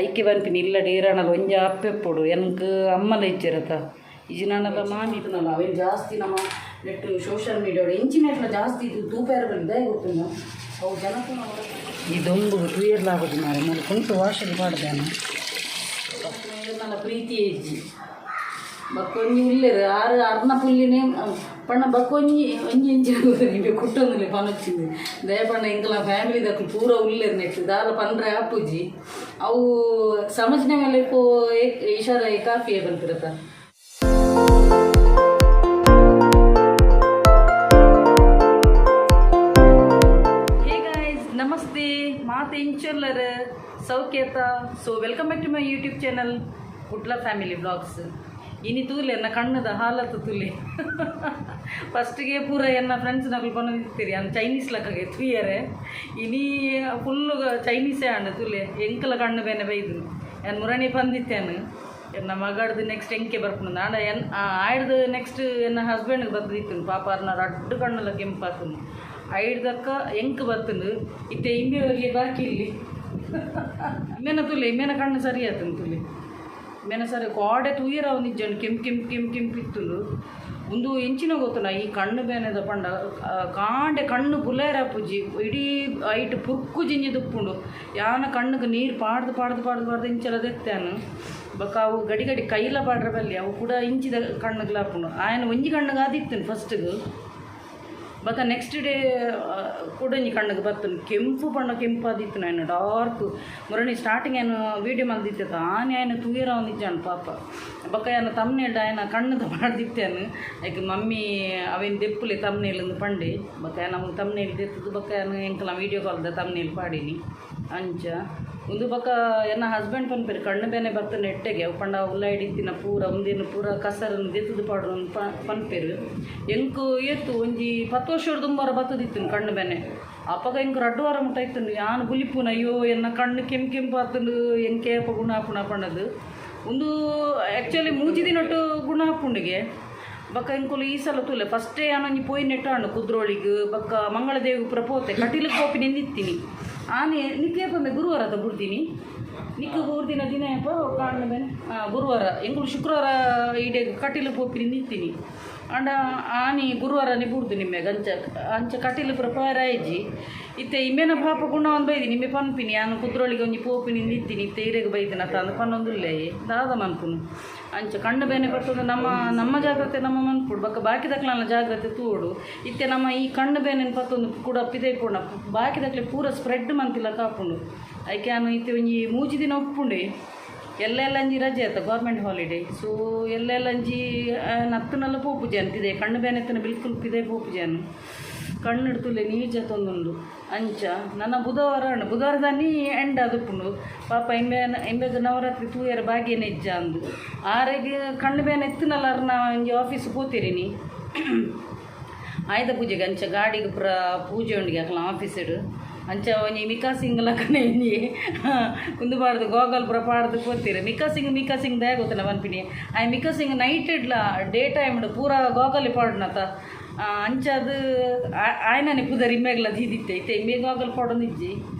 ಐಕೆ ಪನ್ಪಿನಿ ಇಲ್ಲಡ್ ಏರಾಂಡಲ ಒಂಜಿ ಅಪ್ಪೆಪ್ಪೊಡು ಎನ್ಕ್ ಅಮ್ಮಲ ಇಜ್ಜೆರತ ಇಜ್ಜಿನಾಂಡಲ ಮಾಮಿ ಇತ್ತನಲ್ಲ ಅವೇನು ಜಾಸ್ತಿ ನಮ್ಮ ನೆಟ್ ಸೋಷಿಯಲ್ ಮೀಡಿಯಾಡು ಎಂಚಿನೆಟ್ಲ ಜಾಸ್ತಿ ಇದು ತೂಪೇರ ದಾಯ ಗೊತ್ತುಂಡು ಅವು ಜನಕ್ಕೂ ಈ ದೊಂಬು ತೂಯರ್ಲಾಗೋದು ಮಾರೆ ಮೂಲು ಕುಂಟು ವಾಶಲ್ಲಿ ಪಾಡ್ದಾನ ನನ್ನ ಪ್ರೀತಿ ಇಜ್ಜಿ ಬಕ್ಕೊಂಜಿ ಉಲ್ಲೆರ್ ಆರು ಅರ್ನ ಪುಲ್ಲಿನೇ ಪಣ್ಣ ಬಕ್ಕೊಂಜಿ ಒಂಜಿ ಇಂಚಿ ನಿಮಗೆ ಕುಟ್ಟೊಂದುಲ್ಲೆ ಪನೊಚ್ಚಿಂದು ದಯಪಣ್ಣ ಎಂಕಲ ಫ್ಯಾಮಿಲಿ ದಕ್ಲು ಪೂರ ಉಲ್ಲೆರ್ ನೆಟ್ ದಾಲ ಪನ್ರೆ ಆಪುಜಿ ಅವು ಸಮಜ್ನೆ ಮೇಲೆ ಪೋ ಇಶಾರ ಕಾಫಿಯೇ ಪನ್ಪಿರತ. Hey guys, namaste. ಮಾತೆ ಇಂಚೊಲ್ಲರ್ ಸೌಖ್ಯತ? So welcome back to my YouTube channel Kudla family vlogs. ಇನಿ ತೂಲೆ ಎನ್ನ ಕಣ್ಣದ ಹಾಲತ್ತು ತೂಲೆ. ಫಸ್ಟಿಗೆ ಪೂರ ಎನ್ನ ಫ್ರೆಂಡ್ಸ್ ನಕಲು ಪನೊಂದಿತ್ತೀರಿ ಅನ್ ಚೈನೀಸ್ ಲಕ್ಕಗೆ ತೂಯರೆ. ಇನಿ ಫುಲ್ಲು ಚೈನೀಸೇ ಅಂಡ ತೂಲೆ. ಎಂಕಲ ಕಣ್ಣು ಬೇನೆ ಬೈದು ಎನ್ ಮುರಣಿ ಪಂದಿತ್ತೇನು ಎನ್ನ ಮಗಡ್ದು ನೆಕ್ಸ್ಟ್ ಎಂಕೆ ಬರ್ಪುಂಡು ಆಂಡ ಎನ್ ಆಯ್ಡ್ದು ನೆಕ್ಸ್ಟ್ ಎನ್ನ ಹಸ್ಬೆಂಡ್ಗೆ ಬರ್ತದಿತ್ತು. ಪಾಪ ಅರ್ನ ರಡ್ಡು ಕಣ್ಣುಲ ಕೆಂಪಾತುಂಡು. ಐಡ್ದಕ್ಕ ಎಂಕ್ ಬರ್ತುಂಡು. ಇತ್ತೆ ಇಂಬೆ ಅವರಿಗೆ ಬಾಕಿ ಇಲ್ಲಿ ಇಮ್ಮೆನ ತುಲೆ ಇಮ್ಮೆನ ಕಣ್ಣು ಸರಿ ಆತುಂಡು ತುಲೆ ಇಮ್ಮೆನ ಸರಿ ಕೋಡೆ ತೂಯರ ನಿಜ್ಜಂಡು ಕೆಂಪು ಕೆಂಪು ಕೆಂಪು ಕೆಂಪು ಇತ್ತುಂಡು. ಒಂದು ಎಂಚಿನ ಗೊತ್ತುಂಡ ಈ ಕಣ್ಣು ಬೇನೆದ ಪಂಡ ಕಾಂಡೆ ಕಣ್ಣು ಬುಲೇರ ಪೂಜಿ ಇಡೀ ಐಟ್ ಪುರ್ಕು ಜಿಂಜಿ ದುಪ್ಪುಂಡು. ಯಾನ ಕಣ್ಣುಗೆ ನೀರು ಪಾಡ್ದು ಪಾಡ್ದು ಪಾಡ್ದು ಪಾಡ್ದು ಇಂಚಲ ದೆತ್ತಾನು. ಬೊಕ್ಕ ಅವು ಗಡಿ ಗಡಿ ಕೈಲ ಪಾಡ್ರ ಬಲ್ಲಿ ಅವು ಕೂಡ ಇಂಚಿದ ಕಣ್ಣುಗ್ಲ ಆಪುಂಡು. ಆಯನ ಒಂಜಿ ಕಣ್ಣುಗೆ ಆದಿತ್ತುಂಡು ಫಸ್ಟ್ಗೆ. ಬೊಕ್ಕ ನೆಕ್ಸ್ಟ್ ಡೇ ಕುಡೊಂಜಿ ಕಣ್ಣುಗೆ ಬತ್ತುಂಡು ಕೆಂಪು ಬಣ್ಣ ಕೆಂಪಾದಿತ್ತು. ನಾನು ಡಾರ್ಕ್ ಮುರಣಿ ಸ್ಟಾರ್ಟಿಂಗ್ ಏನು ವೀಡಿಯೋ ಮಲ್ದಿತ್ತೆ ಆನೆ ಆಯನ ತೂಯರ ಒಂದಿಜ್ಜಾನು ಪಾಪ. ಬೊಕ್ಕ ಯಾನ ತಮ್ನೇಲ್ಡ್ ಆಯನ ಕಣ್ಣುದ ಪಾಡ್ದಿತ್ತೇನು. ಐಕ್ ಮಮ್ಮಿ ಅವೇನು ದೆಪ್ಪುಲೆ ತಮ್ನೇಲ್ ಪಂಡೆ. ಬೊಕ್ಕ ನಮಗೆ ತಮ್ನೇಲ್ ದೆತ್ತದು. ಬೊಕ್ಕ ಯಾನ್ ಎಂಕಲ ವೀಡಿಯೋ ಕಾಲ್ದ ತಮ್ನೇಲ್ ಪಾಡಿನಿ ಅಂಚ. ಉಂದು ಬೊಕ್ಕ ಎನ್ನ ಹಸ್ಬೆಂಡ್ ಪನ್ಪೆರ್ ಕಣ್ಣು ಬೇನೆ ಬರ್ತುಂಡು ಎಟ್ಟೆಗೆ ಅವು ಪಂಡ ಉಲ್ಲಾಯಿಡಿತ್ತಿನ ಪೂರ ಉಂದೆನ್ ಪೂರ ಕಸರನ್ನು ದೆತ್ತುದು ಪಾಡು ಪನ್ಪೆರ್. ಎಂಕ್ ಏತು ಒಂಜಿ 10 ವರ್ಷ ದುಂಬಾರ ಬತ್ತದಿತ್ತು ಕಣ್ಣು ಬೇನೆ. ಅಪಗ ಎಂಕ್ ರಡ್ಡು ವಾರ ಮುಟ್ಟ ಇತ್ತುಂಡು. ಯಾನ್ ಬುಲಿಪುನ ಅಯ್ಯೋ ಎನ್ನ ಕಣ್ಣು ಕೆಂಪು ಕೆಂಪು ಆತುಂಡು ಎಂಕೆ ಏಪ ಗುಣ ಆಪುಣ ಪಂಡದು. ಉಂದು ಆ್ಯಕ್ಚುಲಿ ಮೂಜಿ ದಿನೊಟ್ಟು ಗುಣ ಆಪುಂಡಿಗೆ. ಬೊಕ್ಕ ಎಂಕುಲು ಈ ಸಲ ತೂಲೆ ಫಸ್ಟೇ ಯಾನೊಂಜಿ ಪೋಯಿ ನೆಟ್ಟಾಂಡು ಕುದ್ರೋಳಿಗ್ ಬೊಕ್ಕ ಮಂಗಳದೇವಿ ಪೂರ ಪೋತೆ ಕಟೀಲಿಗೆ ಪೋಪಿ ನಿಂದಿತ್ತೀನಿ. ಆನೆ ನಿಕ್ಕೇಪೊಮ್ಮೆ ಗುರುವಾರ ಅದ ಬುಡ್ತೀನಿ ನಿಕ್ಕು ಬೂರ್ದಿನ ದಿನ ಏಪ ಕಾಣ್ಣ ಬೇನೆ ಗುರುವಾರ ಎಂಕುಲು ಶುಕ್ರವಾರ ಇಡೇ ಕಟೀಲು ಪೋಪಿ ನಿಂದಿತ್ತೀನಿ. ಆಂಡ ಆನಿ ಗುರುವಾರನೇ ಬುಡ್ದು ನಿಮ್ಮೆಗ್ ಅಂಚ ಅಂಚ ಕಟೀಲು ಪೂರ ಪೋಯೆರೆ ಆಯ್ಜಿ. ಇತ್ತೆ ಇಂಬೆನ ಪಾಪ ಗುಣ ಒಂದು ಬೈದಿ ನಿಮ್ಮೆ ಪನ್ಪಿನಿ ಯಾನ್ ಕುದ್ರೋಳಿಗೆ ಒಂಜಿ ಪೋಪಿ ನಿಂದಿತ್ತೀನಿ. ಇತ್ತೆ ಇರೆಗ್ ಬೈದಿನ ತಂದು ಪನ್ನೊಂದುಲ್ಲೆ ದಾದ ಮನ್ಪುನು ಅಂಚ ಕಣ್ಣು ಬೇನೆ ಬರ್ತದೆ. ನಮ್ಮ ನಮ್ಮ ಜಾಗ್ರತೆ ನಮ್ಮ ಮನ್ಪುಡು ಬೊಕ್ಕ ಬಾಕಿದಕ್ಲನ ಜಾಗ್ರತೆ ತೂವೊಡು. ಇತ್ತೆ ನಮ್ಮ ಈ ಕಣ್ಣು ಬೇನೆ ಪತ್ತೊಂದು ಕೂಡ ಪಿದೈ ಪೋಂಡ ಬಾಕಿದಕ್ಲೆ ಪೂರ ಸ್ಪ್ರೆಡ್ ಮಂತಿಲ್ಲ ಕಾಪುಂಡು. ಐಕೆ ಯಾನ್ ಇತ್ತೆ ಒಂಜಿ ಮೂಜಿ ದಿನ ಉಪ್ಪುಂಡೆ ಎಲ್ಲೆಲ್ಲಂಜಿ ರಜೆ ಆತ ಗೌರ್ಮೆಂಟ್ ಹಾಲಿಡೇ. ಸೊ ಎಲ್ಲೆಲ್ಲಂಜಿ ನತ್ತುನಲ್ಲ ಪೋಪುಜಾನ್ ಪಿದೆ ಕಣ್ಣು ಬೇನೆ ಎತ್ತನ ಬಿಲ್ಕುಲ್ ಪಿದೆ ಪೋಪುಜಾನ್ ಕಣ್ಣು ತುಲೆ ನೀರು ಜತ್ತೊಂದುಂಡು ಅಂಚ. ನನ್ನ ಬುಧವಾರ ಉಂಡು ಬುಧವಾರದಾನಿ ಎಂಡ್ ಅದುಪ್ಪುಂಡು. ಪಾಪ ಇಂಬೆ ಇಂಬೆಗ್ ನವರಾತ್ರಿ ತೂಯರ ಭಾಗ್ಯನೇ ಇಜ್ಜ ಅಂದು ಆರೆಗ್ ಕಣ್ಣು ಬೇನೆ ಎತ್ತುನಲ್ಲ ಅರ್ನ ಒಂಜಿ ಆಫೀಸ್ ಪೋತಿರಿನಿ ಆಯುಧ ಪೂಜೆಗೆ ಅಂಚ ಗಾಡಿಗೆ ಪೂರ ಪೂಜೆ ಉಂಡಿಗೆ ಅಕ್ಲ ಆಫೀಸಿಡು ಅಂಚ ಒಂಜಿ ಮಿಕಾ ಸಿಂಗ್ ಲಕ್ಕನೆ ಒಂಜಿ ಉಂದು ಪಾಡ್ದು ಗೋಗಲ್ ಪೂರ ಪಾಡ್ದು ಪೋತೀರಿ. ಮಿಕಾ ಸಿಂಗ್ ಮಿಕಾ ಸಿಂಗ್ ದಯ ಗೊತ್ತನ ಪನ್ಪಿನಿ. ಆಯ್ ಮಿಕಾ ಸಿಂಗ್ ನೈಟ್ ಇಡ್ಲ ಡೇ ಟೈಮ್ ಪೂರ ಗೋಗಲಿ ಪಾಡ್ನತ ಅಂಚ ಅದು ಆಯ್ನನೆ ಪುದರ್ ಇಂಬೆಗ್ಲ ದೀದಿತ್ತೆ. ಇತ್ತೆ ಇಂಬೆ ಗೋಗಲ್ ಪಾಡೊಂದಿಜ್ಜಿ.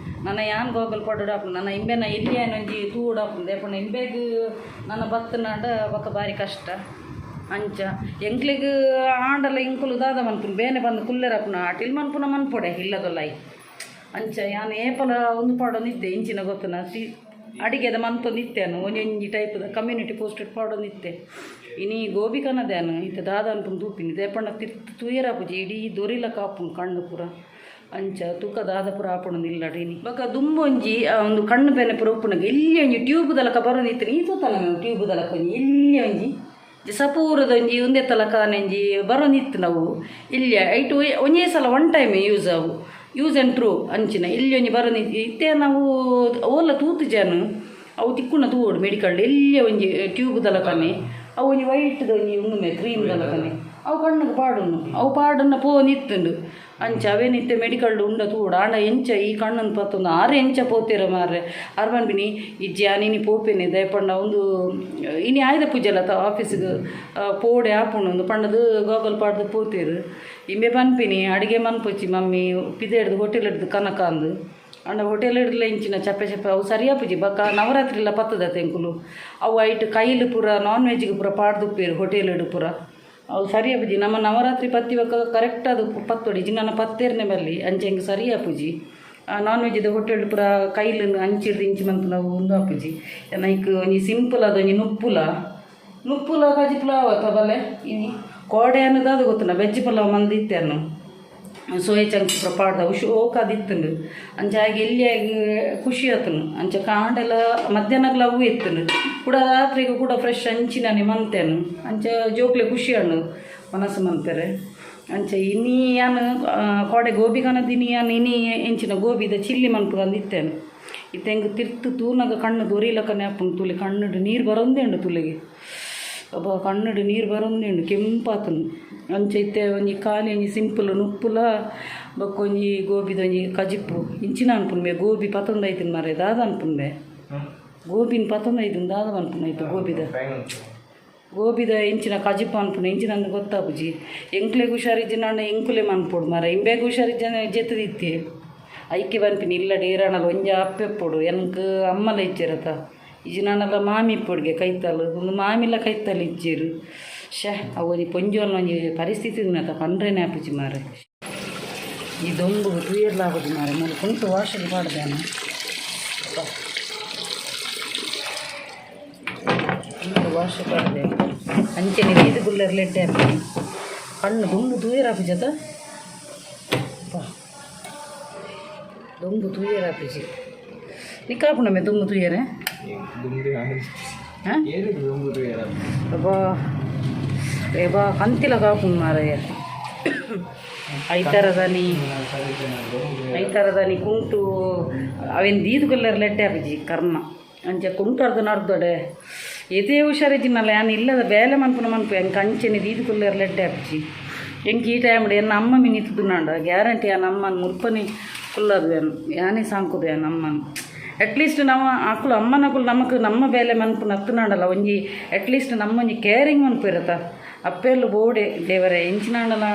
ನನ್ನ ಯಾನ್ ಗೋಗಲ್ ಪಾಡೋಡು ನನ್ನ ಇಂಬೆನ ಎಲ್ಲಿ ಒಂಜಿ ತೂವೊಡು ದೇಪಂಡ ಇಂಬೆಗ್ ನನ್ನ ಬತ್ತನಾಂಡ ಬೊಕ್ಕ ಬಾರಿ ಕಷ್ಟ ಅಂಚ. ಎಂಕ್ಲೆಗ್ ಆಂಡಲ ಎಂಕುಲು ದಾದ ಮನ್ಪುನು ಬೇನೆ ಬಂದು ಕುಲ್ಲೆರಪ್ಪುನ ಅಟಿಲ್ ಮನ್ಪುನ ಮನ್ಪೊಡೆ ಇಲ್ಲದೊಲ್ಲೈ ಅಂಚ. ಯಾನ್ ಏಪಲ ಒಂದು ಪಾಡೊಂದಿತ್ತೆ ಇಂಚಿನ ಗೊತ್ತುನ ಸಿ ಅಡಿಗೆದ ಮಂತೊಂದಿತ್ತೇನು ಒಂಜೊಂಜಿ ಟೈಪ್ದ ಕಮ್ಯುನಿಟಿ ಪೋಸ್ಟೆಡ್ ಪಾಡೊಂದಿತ್ತೆ. ಇನಿ ಗೋಬಿ ಕನದೇನು ಇತ್ತೆ ದಾದ ಅನ್ಪುನು ತೂಪಿನಿ ದೇಪಂಡ ತಿರ್ತು ತೂಯರ ಪೂಜಿ ಇಡೀ ದೊರಿಲ ಕಾಪುಂಡು ಕಣ್ಣು ಪೂರ ಅಂಚ ತೂಕ ದಾದ ಪೂರ ಆಪುಂಡು ಇಲ್ಲಡ್ ಇನಿ. ಬೊಕ್ಕ ದುಂಬೊಂಜಿ ಒಂದು ಕಣ್ಣು ಬೇನೆ ಪೂರ ಉಪ್ಪುನಗ ಎಲ್ಲಿ ಒಂಜಿ ಟ್ಯೂಬ್ ದಲಕ ಬರೋದಿತ್ತು. ಈ ತೂತಲ್ಲ ಟ್ಯೂಬ್ ದಲಕ ಒಂಜಿ ಎಲ್ಲಿ ಒಂಜಿ ಸಪೂರದ ಒಂಜಿ ಉಂದೆ ತಲಕ ಒಂಜಿ ಬರೋದಿತ್ತು. ನಾವು ಇಲ್ಲಿ ಐಟು ಒಂಜೇ ಸಲ ಒನ್ ಟೈಮ್ ಯೂಸ್ ಅವು ಯೂಸ್ ಆ್ಯಂಡ್ ಥ್ರೋ ಅಂಚಿನ ಇಲ್ಲಿ ಒಂಜಿ ಬರೋದಿತ್ತು. ಇತ್ತೆ ನಾವು ಓಲ ತೂತು ಜನ ಅವು ತಿಕ್ಕುನ ತೂವೊಡು ಮೆಡಿಕಲ್ ಎಲ್ಲಿ ಒಂಜಿ ಟ್ಯೂಬ್ ದಲಕನೆ ಅವು ಒಂಜಿ ವೈಟ್ದ ಒಂಜಿ ಉಂದುಮೆ ಕ್ರೀಮ್ ದಲಕನೆ ಅವು ಕಣ್ಣುಗೆ ಪಾಡುನು ಅವು ಪಾಡುನ ಪೋನಿತ್ತುಂಡು ಅಂಚ. ಅವೇನಿತ್ತೆ ಮೆಡಿಕಲ್ ಉಂಡ ತೂವೊಡು. ಆಂಡ ಎಂಚ ಈ ಕಣ್ಣನ್ನು ಪತ್ತೊಂದು ಆರು ಎಂಚ ಪೋತಿರ ಮಾರ್ರೆ ಆರು ಪನ್ಪಿನಿ ಇಜ್ಜಿ ಇನಿ ಪೋಪೇನೆ ದಯಪಂಡ ಒಂದು ಇನಿ ಆಯುಧ ಪೂಜೆ ಅಲ್ಲ ಆಫೀಸಿಗೆ ಪೋಡೆ ಆಪುಂಡು ಒಂದು ಪಂಡದು ಗೋಗಲ್ ಪಾಡ್ದು ಪೋತಿರು. ಇಂಬೆ ಪನ್ಪಿನಿ ಅಡಿಗೆ ಮನ್ಪೊಚ್ಚಿ ಮಮ್ಮಿ ಪಿದೆ ಹಿಡ್ದು ಹೋಟೆಲ್ ಹಿಡ್ದು ಕನಕ ಅಂದು. ಆಂಡ ಹೋಟೆಲ್ ಇಡ್ಲ ಇಂಚಿನ ಚಪ್ಪೆ ಚಪ್ಪೆ ಅವು ಸರಿಯಾಪುಜಿ. ಬೊಕ್ಕ ನವರಾತ್ರಿಲ ಪತ್ತದ ಎಂಕುಲು ಅವು ಐಟ್ ಕೈಲು ಪೂರ ನಾನ್ ವೆಜ್ಗೆ ಪೂರ ಪಾಡ್ದುಪ್ಪೇರು ಹೋಟೆಲ್ ಇಡು ಪೂರ ಅವು ಸರಿಯಾಪುಜಿ. ನಮ್ಮ ನವರಾತ್ರಿ ಪತ್ತಿ ಬೊಕ್ಕ ಕರೆಕ್ಟ್ ಅದು ಪತ್ತೊಡಿ ಜಿನ್ನ ಪತ್ತೇರ್ನೆ ಬಲ್ಲಿ ಅಂಚ ಎಂಕ್ ಸರಿಯಾಪುಜಿ. ನಾನ್ ವೆಜ್ದ ಹೋಟೆಲ್ ಪೂರ ಕೈಲು ಅಂಚಿಡ್ದು ಇಂಚಿ ಮನ್ಪುನವು ಉಂದು ಆಪುಜಿ. ಐಕ್ ಒಂಜಿ ಸಿಂಪಲ್ ಆದ್ ಒಂಜಿ ನುಪ್ಪುಲ ನುಪ್ಪುಲ ಕಜಿಪುಲ ಆವತ್ತ ಬಲೆ. ಇನಿ ಕೋಡೆ ಅನ್ನದಾದ ಗೊತ್ತುಂಡ ವೆಜ್ ಪಲಾವ್ ಮಂದಿತ್ತೆರ್ನು ಸೋಯಾ ಚಂಕ್ಸ್ ಪೂರ ಪಾಡ್ದು ಅವು ಶೋಕಾದಿತ್ತುಂಡು. ಅಂಚ ಆಗ ಎಲ್ಲಿಯಾಗ ಖುಷಿ ಆತನು. ಅಂಚ ಕಾಂಡೆಲ ಮಧ್ಯಾಹ್ನಗ್ಲ ಅವು ಇತ್ತುಂಡು ಕೂಡ ರಾತ್ರಿಗೆ ಕೂಡ ಫ್ರೆಶ್ ಅಂಚಿನನೆ ಮಂತೇನು. ಅಂಚ ಜೋಕ್ಲೆ ಖುಷಿ ಹಣ್ಣು ಮನಸ್ಸು ಮನ್ಪೆರೆ. ಅಂಚ ಇನಿ ಯಾನ್ ಕೋಡೆ ಗೋಬಿ ಕನದಿನಿ ಯಾನ್ ಇನಿ ಎಂಚಿನ ಗೋಬಿದ ಚಿಲ್ಲಿ ಮನ್ಪುದಂದು ಇತ್ತೇನು. ಇತ್ತೆ ಎಂಕ್ ತಿರ್ತು ತೂನಗ ಕಣ್ಣು ದೊರಿಲಕ್ಕನೆ ಆಪುಂಡು ತುಲೆ ಕಣ್ಣುಡು ನೀರು ಬರೊಂದೇ ಉಂಡು ತುಲೆಗೆ ಅಬ್ಬಾ ಕಣ್ಣುಡು ನೀರು ಬರೊಂದೇ ಉಂಡು ಕೆಂಪಾತುಂಡು. ಅಂಚ ಇತ್ತೆ ಒಂಜಿ ಖಾಲಿ ಒಂಜಿ ಸಿಂಪಲ್ ನುಪ್ಪುಲ ಬೊಕ್ಕ ಒಂಜಿ ಗೋಬಿದ ಒಂಜಿ ಕಜಿಪು ಇಂಚಿನ ಅನ್ಪುಂಡು. ಗೋಬಿ ಪತೊಂದು ಐತಿನ ಮಾರ್ರೆ ದಾದ ಅನ್ಪುಂಡೆ ಗೋಬಿನ ಪತೊಂದು ಐತಿನ ದಾದ ಮನ್ಪುಂಡು ಐತೆ ಗೋಬಿದ ಗೋಬಿದ ಇಂಚಿನ ಕಜಿಪು ಅನ್ಪುಂಡು ಇಂಚಿನ ಅಂದ್ ಗೊತ್ತಾಪುಜಿ. ಎಂಕ್ಲೆಗ್ ಹುಷಾರಿಜ್ಜಿನಾಂಡ ಎಂಕುಲೆ ಮನ್ಪೊಡು ಮಾರ್ರೆ. ಇಂಬೆಗ್ ಹುಷಾರಿಜ್ಜನ ಜೆತ್ತುದಿತ್ತೆ ಐಕೆ ಪನ್ಪಿನಿ ಇಲ್ಲ ಡೇರಾಣಲ ಒಂಜಿ ಅಪ್ಪೆ ಇಪ್ಪೊಡು ಎಂಕ್ ಅಮ್ಮಲ ಇಜ್ಜೆರತ ಇಜ್ಜಿನಾಂಡಲ ಮಾಮಿ ಇಪ್ಪೊಡುಗೆ ಕೈತಲ್ ಉಂದು ಮಾಮಿಲ ಕೈತಲ್ ಇಜ್ಜೆರ್. ಶ್ಯೆ ಅವು ಒಂಜಿ ಪೊಂಜೋಲ್ನ ಒಂಜಿ ಪರಿಸ್ಥಿತಿ ಉಂಡತ ಪಂಡ್ರೆನೆ ಆಪುಜಿ ಮಾರ್ರೆ. ಈ ದೊಂಬುಗು ತೂಯೆರ್ಲ ಆಪುಜಿ ಮಾರ್ರೆ. ಮೂಲು ಕುಂಟು ವಾಶಿಗೆ ಪಾಡ್ದೆ ಕುಂಟು ವಾಶ್ ಪಾಡ್ದೆ. ಅಂಚನೆ ಬೀದಿ ಗುಲ್ಲರ್ ಲೆಡ್ಡೆ ಆಪುಜಿ ಕಣ್ಣು ದುಂಬು ತೂಯೆರ್ ಆಪುಜತ ದೊಂಬು ತೂಯೆರ್ ಆಪುಜಿ. ನಿಕ್ಕಾಪುಂಡಮ್ಮೆ ದುಂಬು ತೂಯೆರೆ. ಹಾಂ ಅಬ್ಬಾ ಏಬಾ ಕಂತಿಲ ಕಾಪುಂಡು ಮಾರಾಯ. ಐತರದನಿ ಐತರದನಿ ಕುಂಟು ಅವೇನು ದೀದು ಕೊಲ್ಲರ್ ಲೆಡ್ಡೆ ಆಪುಜಿ ಕರ್ಮ. ಅಂಚ ಕುಂಟು ಅರ್ಧ ನಡ್ದೊಡೆ ಏತೇ ಹುಷಾರಿಜ್ಜಿನಲ್ಲ ಯಾನ್ ಇಲ್ಲದ ಬೇಲೆ ಮನ್ಪುನ ಮನ್ಪು ಎಂಕ್ ಅಂಚನೆ ದೀದು ಕೊಲ್ಲರ್ ಲೆಡ್ಡೆ ಆಪುಜಿ. ಎಂಕ್ ಈ ಟೈಮ್ ಎನ್ನ ಅಮ್ಮ ಮಿನಿ ಇತ್ತುನಾಂಡ ಗ್ಯಾರಂಟಿ ಯಾನ್ ಅಮ್ಮನ ಮುಲ್ಪನಿ ಕುಲ್ಲದು ಯಾನ್ ಯಾನೇ ಸಾಂಕುದು ಯಾನ್ ಅಮ್ಮನ್. ಅಟ್ಲೀಸ್ಟ್ ನಮ್ಮ ಅಕುಲು ಅಮ್ಮನಕುಲು ನಮಕ್ ನಮ್ಮ ಬೇಲೆ ಮನ್ಪುನ ಅತ್ತುನಾಂಡಲ ಒಂಜಿ ಅಟ್ಲೀಸ್ಟ್ ನಮ್ಮ ಒಂಜಿ ಕೇರಿಂಗ್ ಮನ್ಪುರತ. ಅಪ್ಪೆಲ್ಲು ಬೋಡೆ ದೇವರೇ ಎಂಚಿನಾಂಡಲ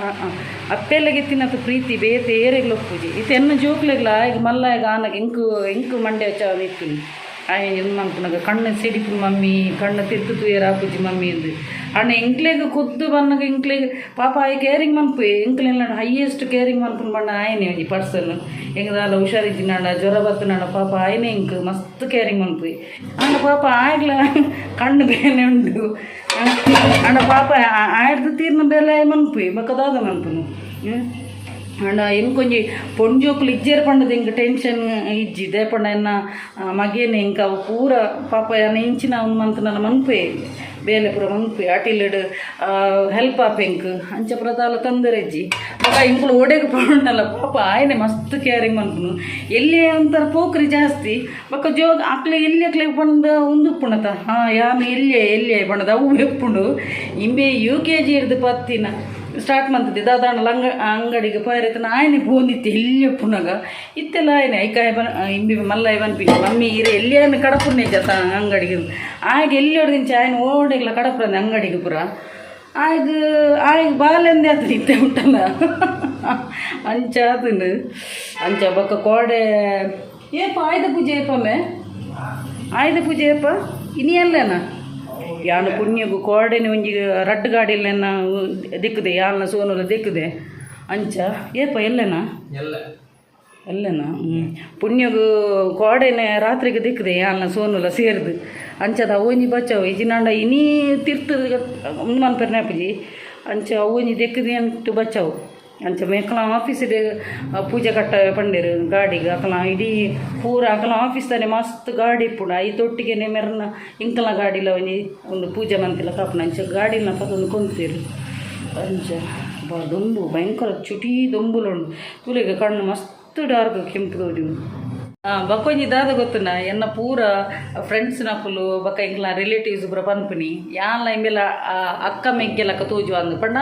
ಅಪ್ಪೆಲ್ಲಗೆ ಇತ್ತಿನತ ಪ್ರೀತಿ ಬೇತೆ ಏರೆಗ್ಲ ಒಪ್ಪುಜಿ. ಇತ್ತೆ ಎನ್ನ ಜೋಕ್ಲೆಗ್ಲ ಆಯ್ಗ್ ಮಲ್ಲಾಯ್ಗ್ ಆನಗ ಎಂಕು ಎಂಕು ಮಂಡೆ ಇತ್ತಿನಿ ಆಯೆ ಉಂದು ಮನ್ಪುನಗ ಕಣ್ಣು ಸಿಡಿಪು ಮಮ್ಮಿ ಕಣ್ಣು ತಿರ್ತು ತೂಯೆರ್ ಆಪುಜಿ ಮಮ್ಮಿ ಅಂದ್. ಆಂಡ ಎಂಕ್ಲೆಗ್ ಖುದ್ದು ಬನ್ನಗ ಎಂಕ್ಲೆಗ್ ಪಾಪ ಆಯೆ ಕೇರಿಂಗ್ ಮನ್ಪುವೆ. ಎಂಕ್ಲೆನ ಹೈಯೆಸ್ಟ್ ಕೇರಿಂಗ್ ಮನ್ಪುನ ಪಂಡ ಆಯೆನೆ ಒಂಜಿ ಪರ್ಸನ್. ಎಂಕ್ ದಾಲ ಹುಷಾರಿಜ್ಜಿನಾಂಡ ಜ್ವರ ಬತ್ತುನಾಂಡ ಪಾಪ ಆಯೆನೆ ಎಂಕ್ ಮಸ್ತ್ ಕೇರಿಂಗ್ ಮನ್ಪುವೆ. ಆಂಡ ಪಾಪ ಆಯ್ಗ್ಲ ಕಣ್ಣು ಬೇನೆ ಉಂಡು. ಆಂಡ ಪಾಪ ಆಯ್ರ್ದ್ ತೀರ್ನ ಬೇಲೆ ಆಯೆ ಮನ್ಪುವೆ ಬೊಕ್ಕ ದಾದ ಮನ್ಪುನು. ಆಂಡ ಎಂಕೊಂಜಿ ಪೊಂಜೋಕುಲು ಇಜ್ಜೆರ್ ಪಂಡದ ಎಂಕ್ ಟೆನ್ಷನ್ ಇಜ್ಜಿ. ದಾಯೆ ಎನ್ನ ಮಗೇನೆ ಎಂಕ್ ಅವು ಪೂರ ಪಾಪ ಯಾನ್ ಎಂಚಿನ ಉಂದು ಮಂತುನಲ ಮನ್ಪುವೆ ಬೇಲೆ ಪೂರ ಮನ್ಪುವೆ ಅಟಿಲ್ಡ್ ಹೆಲ್ಪ್ ಆಪ ಎಂಕ್ ಅಂಚ ಪೂರ ದಾಲ ತೊಂದರೆ ಇಜ್ಜಿ. ಬೊಕ ಎಂಕುಲು ಓಡೆಗ್ ಪೋಂಡಲ ಪಾಪ ಆಯೆನೆ ಮಸ್ತ್ ಕೇರಿಂಗ್ ಮನ್ಪುನು. ಎಲ್ಲಿ ಒಂಥರ ಪೋಕ್ರಿ ಜಾಸ್ತಿ ಬೊಕ್ಕ ಜೋ ಅಕ್ಲೆ ಎಲ್ಲಿ ಅಕ್ಲೆ ಪಂಡ ಉಂದು ಉಪ್ಪುಂಡತ ಹಾಂ ಯಾನ್ ಎಲ್ಲಿಯೇ ಎಲ್ಲಿಯೇ ಪಂಡದ ಅವು ಉಪ್ಪುಂಡು. ಇಂಬೆ ಯು ಕೆ ಜಿ ಇರ್ದು ಪತ್ತಿನ ಸ್ಟಾರ್ಟ್ ಮಂತದೆ ದಾದಾಂಡ ಅಂಗಡಿಗೆ ಪೋಯರೆ ಆಯನೆ ಪೋಂದಿತ್ತೆ ಎಲ್ಲಿ ಉಪ್ಪುನಗ ಇತ್ತೆಲ್ಲ ಆಯನೆ ಐಕಾಯ ಬನ್ ಇಂಬಿ ಮಲ್ಲಾಯ ಪನ್ಪಿನಿ ಮಮ್ಮಿ ಇರೆ ಎಲ್ಲಿಯಾನ ಕಡಪುನ್ನೆ ಜತ ಅಂಗಡಿಗೆ ಆಗ ಎಲ್ಲಿ ಹೊಡೆದಿಂಚ ಆಯನ ಓಡೆಗ್ಲ ಕಡಪುರಂದೆ ಅಂಗಡಿಗೆ ಪೂರ ಆಯ್ಗ್ ಆಯ್ಗ್ ಬಾಲೆಂದೆ ಆತನ ಇತ್ತೆ ಉಂಟಲ್ಲ ಅಂಚ ಆತುಂಡು. ಅಂಚ ಬೊಕ್ಕ ಕೋಡೆ ಏಪ ಆಯುಧ ಪೂಜೆ ಏಪಮ್ಮೆ ಆಯುಧ ಪೂಜೆ ಏಪ ಇನಿ ಅಲ್ಲೇನಾ ಯಾನ್ ಪುಣ್ಯಗು ಕೋಡೆನೆ ಒಂಜಿ ರಡ್ಡ್ ಗಾಡಿಲೆನ ದಿಕ್ಕುದೆ ಯಾಲ್ನ ಸೋನುಲ ದಿಕ್ಕುದೆ ಅಂಚ ಏಪ ಎಲ್ಲೆನಾ ಎಲ್ಲೆನಾ ಪುಣ್ಯಗು ಕೋಡೆನೆ ರಾತ್ರಿಗೆ ದಿಕ್ಕುದೆ ಯಾಲ್ನ ಸೋನುಲ ಸೇರ್ದು ಅಂಚದ ಅವೊಂಜಿ ಬಚಾವ್ ಇಜಿನಾಂಡ ಇನಿ ತಿರ್ತು ಉಂದು ಮನ್ಪೆರ್ ಆಪುಜಿ ಅಂಚ ಅವೊಂಜಿ ದೆಕ್ಕುದೆ ಅಂಟು ಬಚಾವ್. ಅಂಚ ಮೇಕಲ ಆಫೀಸ್ಡ್ ಪೂಜೆ ಕಟ್ಟ ಪಂಡೆರ್ ಗಾಡಿಗ್ ಅಕಲ ಇಡೀ ಪೂರ ಅಕಲ ಆಫೀಸ್ ತಾನೆ ಮಸ್ತ್ ಗಾಡಿ ಇಪ್ಪುಂಡು ಐತೊಟ್ಟಿಗೆನೆ ಮೆರ್ನ ಇಂಕಲ್ನ ಗಾಡಿಲ ಒಂಜಿ ಒಂದು ಪೂಜೆ ಮಂತಿಲ ಕಾಪುಂಡು ಅಂಚ ಗಾಡಿಲ್ನ ಪತೊಂದು ಕೊಂತೇರು. ಅಂಚ ಬಾ ದೊಂಬು ಭಯಂಕರ ಚುಟೀ ದೊಂಬುಲುಂಡು ತೂಲೆಗ್ ಕಣ್ಣು ಮಸ್ತ್ ಡಾರ್ಕ್ ಕೆಂಪು ತೋಜುಂಡು. ಬೊಕ್ಕೊಂಜಿ ದಾದ ಗೊತ್ತುಂಡ ಎನ್ನ ಪೂರ ಫ್ರೆಂಡ್ಸ್ನಕುಲು ಬೊಕ್ಕ ಎಂಕ್ಲ ರಿಲೇಟಿವ್ಸ್ ಪೂರ ಪನ್ಪಿನಿ ಯಾನ್ಲ ಇಂಬೆಲ ಅಕ್ಕ ಮೆಗ್ಗೆಲಕ್ಕ ತೋಜುವ ಪಂಡ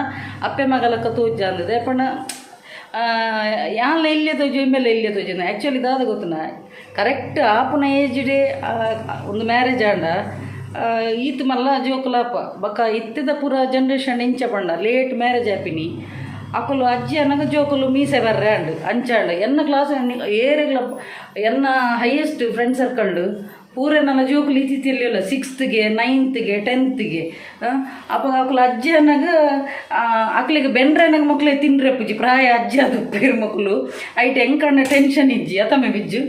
ಅಪ್ಪೆ ಮಗಲಕ್ಕ ತೋಜಾಂದ್ ಪಂಡ ಯಾನ್ಲ ಎಲ್ಲಿಯ ತೋಜು ಇಂಬೆಲ ಎಲ್ಲಿಯ ತೋಜು. ಆ್ಯಕ್ಚುಲಿ ದಾದ ಗೊತ್ತುಂಡ ಕರೆಕ್ಟ್ ಆಪುನ ಏಜ್ಡೆ ಒಂದು ಮ್ಯಾರೇಜ್ ಆಂಡ ಈತ್ ಮಲ್ಲ ಜೋಕುಲಾಪ ಬೊಕ್ಕ ಇತ್ತಿದ ಪೂರ ಜನ್ರೇಷನ್ ಇಂಚ ಪಂಡ ಲೇಟ್ ಮ್ಯಾರೇಜ್ ಆಪಿನಿ. ಅಕುಲು ಅಜ್ಜಿ ಅನ್ನಗ ಜೋಕುಲು ಮೀಸೆ ಬರ್ರೆ ಅಂಡು ಅಂಚಾಂಡು ಎನ್ನ ಕ್ಲಾಸ್ ಏರೆಗ್ಲ ಎನ್ನ ಹೈಯೆಸ್ಟ್ ಫ್ರೆಂಡ್ ಸರ್ಕಲ್ಡ್ ಪೂರ ನನ್ನ ಜೋಕುಲು ಇತ್ತಿತ್ತಿರ್ಲಿಲ್ಲ ಸಿಕ್ಸ್ತ್ಗೆ ನೈನ್ತ್ಗೆ ಟೆಂತ್ಗೆ. ಅಪಗ ಅಕುಲು ಅಜ್ಜಿ ಅನ್ನಗ ಅಕ್ಲೆಗ್ ಬೆನ್ರೆ ಅನ್ನಗ ಮಕ್ಲೆ ತಿನ್ರೆ ಪೂಜಿ ಪ್ರಾಯ ಅಜ್ಜಿ ಅದು ಪೇರು ಮಕ್ಕಳು ಐಟ್ ಎಂಕಣ್ಣ ಟೆನ್ಷನ್ ಇಜ್ಜಿ ಅತಮೆ ಬಿಜ್ಜು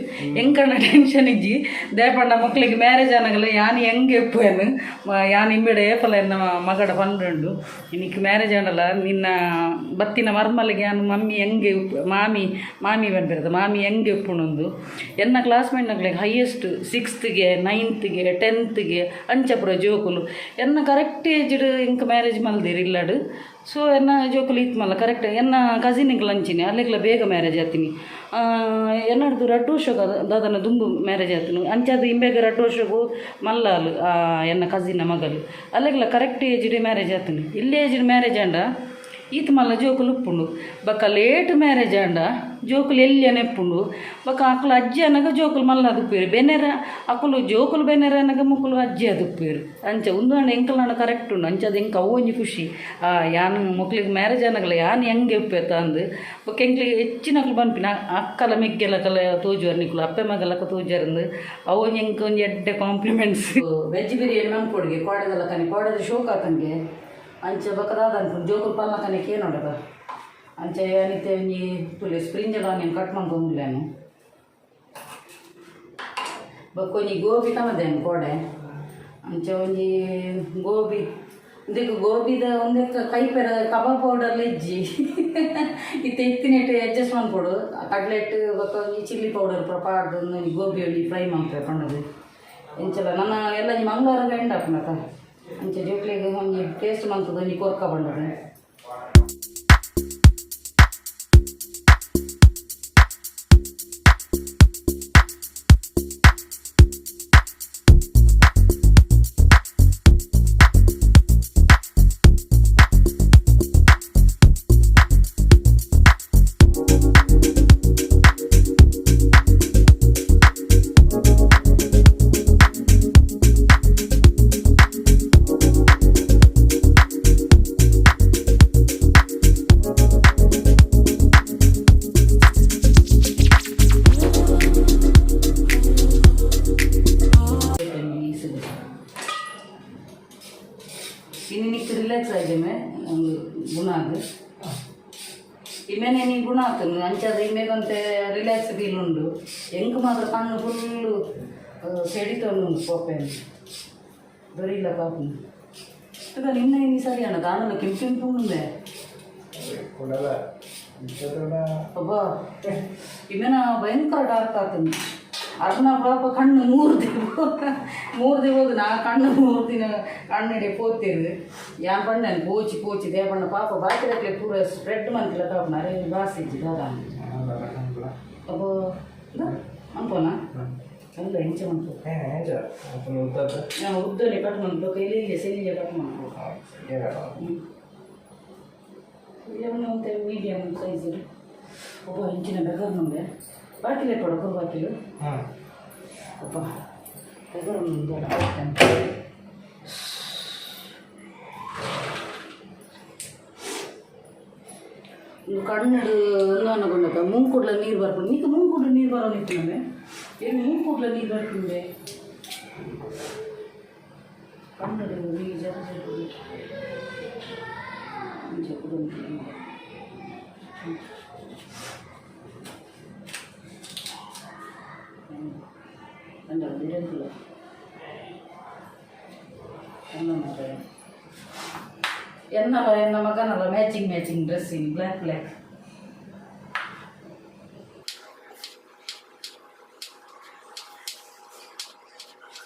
ಎಂಕಣ್ಣ ಟೆನ್ಷನ್ ಇಜ್ಜಿ. ದೇಪಂಡ ಮಕ್ಳಿಗೆ ಮ್ಯಾರೇಜ್ ಅನ್ನಗಲ ಯಾನ್ ಹೆಂಗೆ ಎಪ್ಪುವೆನು ಯಾನ್ ಇಂಬೆಡ ಏಪಲ ಎನ್ನ ಮಗಡ ಪಂಡುಂಡು ಇನ್ನಿಕ್ ಮ್ಯಾರೇಜ್ ಆಂಡಲ ನಿನ್ನ ಬತ್ತಿನ ಮರ್ಮಲಿಗೆ ಯಾನ್ ಮಮ್ಮಿ ಹೆಂಗೆ ಮಾಮಿ ಮಾಮಿ ಬಂದಿರೋದು ಮಾಮಿ ಹೆಂಗೆ ಎಪ್ಪುಣಂದು. ಎನ್ನ ಕ್ಲಾಸ್ಮೇಟ್ ನಕ್ಲೆಗ್ ಹೈಯೆಸ್ಟ್ ಸಿಕ್ಸ್ತ್ಗೆ ನೈನ್ತ್ಗೆ ಟೆಂತ್ಗೆ ಅಂಚಪುರ ಜೋಕುಲು ಎನ್ನ ಕರೆಕ್ಟ್ ಏಜ್ಡ್ ಇಂಕ್ ಮ್ಯಾರೇಜ್ ಮಲ್ದಿರು ಇಲ್ಲಡು. ಸೊ ಎನ್ನ ಜೋಕುಲು ಇತ್ತು ಮಲ್ಲ ಕರೆಕ್ಟ್ ಎನ್ನ ಕಸಿನಿಗೆ ಲಂಚಿನಿ ಅಲ್ಲಿಗ್ಲ ಬೇಗ ಮ್ಯಾರೇಜ್ ಆತೀನಿ. ಎನ್ನಡ್ದು ರಡ್ಡು ವರ್ಷ ದಾದನ ದುಂಬು ಮ್ಯಾರೇಜ್ ಆತನು ಅಂಚಾದ ಇಂಬೇಗ ರಡ್ಡು ವರ್ಷಗೂ ಮಲ್ಲಾಲು ಎನ್ನ ಕಸಿನ ಮಗಲು ಅಲ್ಲಿಗ್ಲ ಕರೆಕ್ಟ್ ಏಜ್ಡ್ ಮ್ಯಾರೇಜ್ ಆತನು. ಇಲ್ಲಿ ಏಜ್ಡ್ ಮ್ಯಾರೇಜ್ ಆಂಡ ಈತ ಮಲ್ಲ ಜೋಕುಲು ಉಪ್ಪುಂಡು ಬೊಕ್ಕ ಲೇಟ್ ಮ್ಯಾರೇಜ್ ಆಂಡ ಜೋಕುಲು ಎಲ್ಲಿ ನೆಪ್ಪುಂಡು ಬೊಕ್ಕ ಅಕುಲು ಅಜ್ಜಿ ಅನಗ ಜೋಕುಲು ಮಲ್ಲ ಅದುಪ್ಪೇರು ಬೆನೆರ ಅಕುಲು ಜೋಕುಲು ಬೆನೆರ ಅನಗ ಮುಕುಲು ಅಜ್ಜಿ ಅದುಪ್ಪೇರು ಅಂಚ ಉಂದು ಆಂಡ ಎಂಕಲ್ನಾಂಡ ಕರೆಕ್ಟ್ ಉಂಡು. ಅಂಚ ಅದು ಎಂಕ್ ಅವು ಒಂಜಿ ಖುಷಿ ಯಾನ್ ಮೊಕ್ಲಿಗೆ ಮ್ಯಾರೇಜ್ ಆನಗಲ ಯಾನ್ ಹೆಂಗೆ ಉಪ್ಪೇತ ಅಂದ್ ಬೊಕ್ಕ ಎಂಕ್ಲಿಗೆ ಹೆಚ್ಚಿನಕ್ಲು ಪನ್ಪಿನ ಅಕ್ಕಲ ಮೆಗ್ಗೆಲ ಕಲ ತೋಜುವರ್ ನಿಕುಲು ಅಪ್ಪೆ ಮಗಲಕ ತೋಜುವರಂದು ಅವು ಒಂಜಿ ಎಂಕ್ ಒಂಜಿ ಎಡ್ಡೆ ಕಾಂಪ್ಲಿಮೆಂಟ್ಸ್. ವೆಜ್ ಬಿರಿಯಾನಿ ಮನ್ಪೊಡುಗೆ ಕೋಡೆದಲ್ಲ ಕನೆ ಕೋಡೆದ ಶೋಕ್ ಆತಂಗೆ ಅಂಚ ಬೊಕ್ಕ ದಾದ ಅನ್ಪುಂಡು ಜೋಕುಲು ಪಲ್ಲ ಕನೆ ಕೇನೋಡದ ಅಂಚ ಯಾನಿತ್ತೆ ಒಂಜಿ ತುಲೆ ಸ್ಪ್ರಿಂಜಲ್ ಆನಿಯನ್ ಕಟ್ ಮಲ್ತೊಂದುಲ್ಲೇನು ಬೊಕ್ಕ ಒಂಜಿ ಗೋಬಿ ತಮದೇನು ಕೋಡೆ ಅಂಚ ಒಂಜಿ ಗೋಬಿ ಉಂದೆಕ್ ಗೋಬಿದ ಒಂದೆಕ್ಕ ಕೈಪೆರ ಕಬಾಬ್ ಪೌಡರ್ ಇಜ್ಜಿ ಇತ್ತೆ ಇತ್ತಿನೆಟ್ ಅಡ್ಜಸ್ಟ್ ಮನ್ಪೊಡು ಕಡ್ಲೆಟ್ ಬೊಕ್ಕ ಒಂಜಿ ಚಿಲ್ಲಿ ಪೌಡರ್ ಪೂರ ಪಾಡ್ದು ಒಂಜಿ ಗೋಬಿ ಒಂಜಿ ಫ್ರೈ ಮನ್ಪೆ ಪಂಡದು ಎಂಚಲ ನನ್ನ ಎಲ್ಲ ಒಂಜಿ ಮಂಗಳವಾರ ಎಂಡ್ ಆಪುನತ ಅಂಚ ಜೋಕ್ಲೆಗ್ ಒಂಜಿ ಟೇಸ್ಟ್ ಮಲ್ತದ ಒಂಜಿ ಕೊರ್ಕ ಪಂಡದು. ಇನ್ನು ನಿಕ್ ರಿಲ್ಯಾಕ್ಸ್ ಆಯ್ದೆಮೆ ಗುಣ ಅದು ಇಮೇನೆ ನೀ ಗುಣ ಆಗ್ತದೆ ಅಂಚಾದ ಇಮೇಗಂತೆ ರಿಲ್ಯಾಕ್ಸ್ ಫೀಲ್ ಉಂಡು ಎಂಕ್ ಮಾತ್ರ ಕಣ್ಣು ಫುಲ್ಲು ಸೆಡಿತೊಂದು ಪೋಪೆ ದೊರಿಲ್ಲ ಪಾಪು ಈಗ ನಿನ್ನ ಇನ್ನು ಸರಿ ಅಣ್ಣ ದಾನಲ್ಲ ಕೆಂಪು ಕೆಂಪು ಉಂಡೆ ಅಬ್ಬಾ ಇಮೇನ ಭಯಂಕರ ಡಾರ್ಕ್ ಆಗ್ತದೆ. ಅರ್ನ ಪಾಪ ಕಣ್ಣು 3 ದಿನ 3 ಹೋದು ನಾ ಕಣ್ಣು 3 ದಿನ ಕಣ್ಣಡೆ ಪೋತಿರು ಯಾನ್ ಪಣ್ಣನ್ ಪೋಚಿ ಪೋಚಿ ದೇಪಣ್ಣ ಪಾಪ ಬಾಕಿದಕ್ಲೆ ಪೂರ ಸ್ಪ್ರೆಡ್ ಮಂತಿಲ್ಲ ಪಾಪ ಅರೆ ಬಾಸಿ ಇಜ್ಜಿ ದಾದ ಅಬ್ಬ ಅನ್ಪೋನ ಅಲ್ಲ ಎಂಚ ಮನ್ಪು ಉದ್ದನೆ ಕಟ್ ಮನ್ಪು ಕೈಲಿ ಇಲ್ಲಿ ಸೆಲ್ಲಿಗೆ ಕಟ್ ಮನ್ಪು. ಹ್ಞೂ ಮೀಡಿಯಮ್ ಸೈಜ್ ಒಬ್ಬ ಇಂಚಿನ ಬೆಗರ್ ಮುಂದೆ ಬಾಕಿಲೆ ಕೊಡು ಕೊಡು ಬಾಕಿಲು ಅಪ್ಪ ಬೆಗರ್ ಮುಂದೆ ಒಂದು ಕಣ್ಣಡು ಅನ್ಕೊಂಡಕ್ಕ ಮೂಂಕುಡ್ಲ ನೀರು ಬರ್ಪುಂಡು ನೀಕು ಮೂಂಕುಡ್ಲ ನೀರು ಬರೋ ನಿಂತು ಏನು ಮೂಂಕುಡ್ಲ ನೀರು ಬರ್ಪುಂಡೆ ಕಣ್ಣಡು ನೀರು ಜರ ಜರ ಇಂಚ ಕುಡೊಂದು. ಅಂಡ ಬಿಡಂತಿಲ್ಲ ಎನ್ನಲ ಎನ್ನ ಮಗನಲ್ಲ matching matching dressing black black.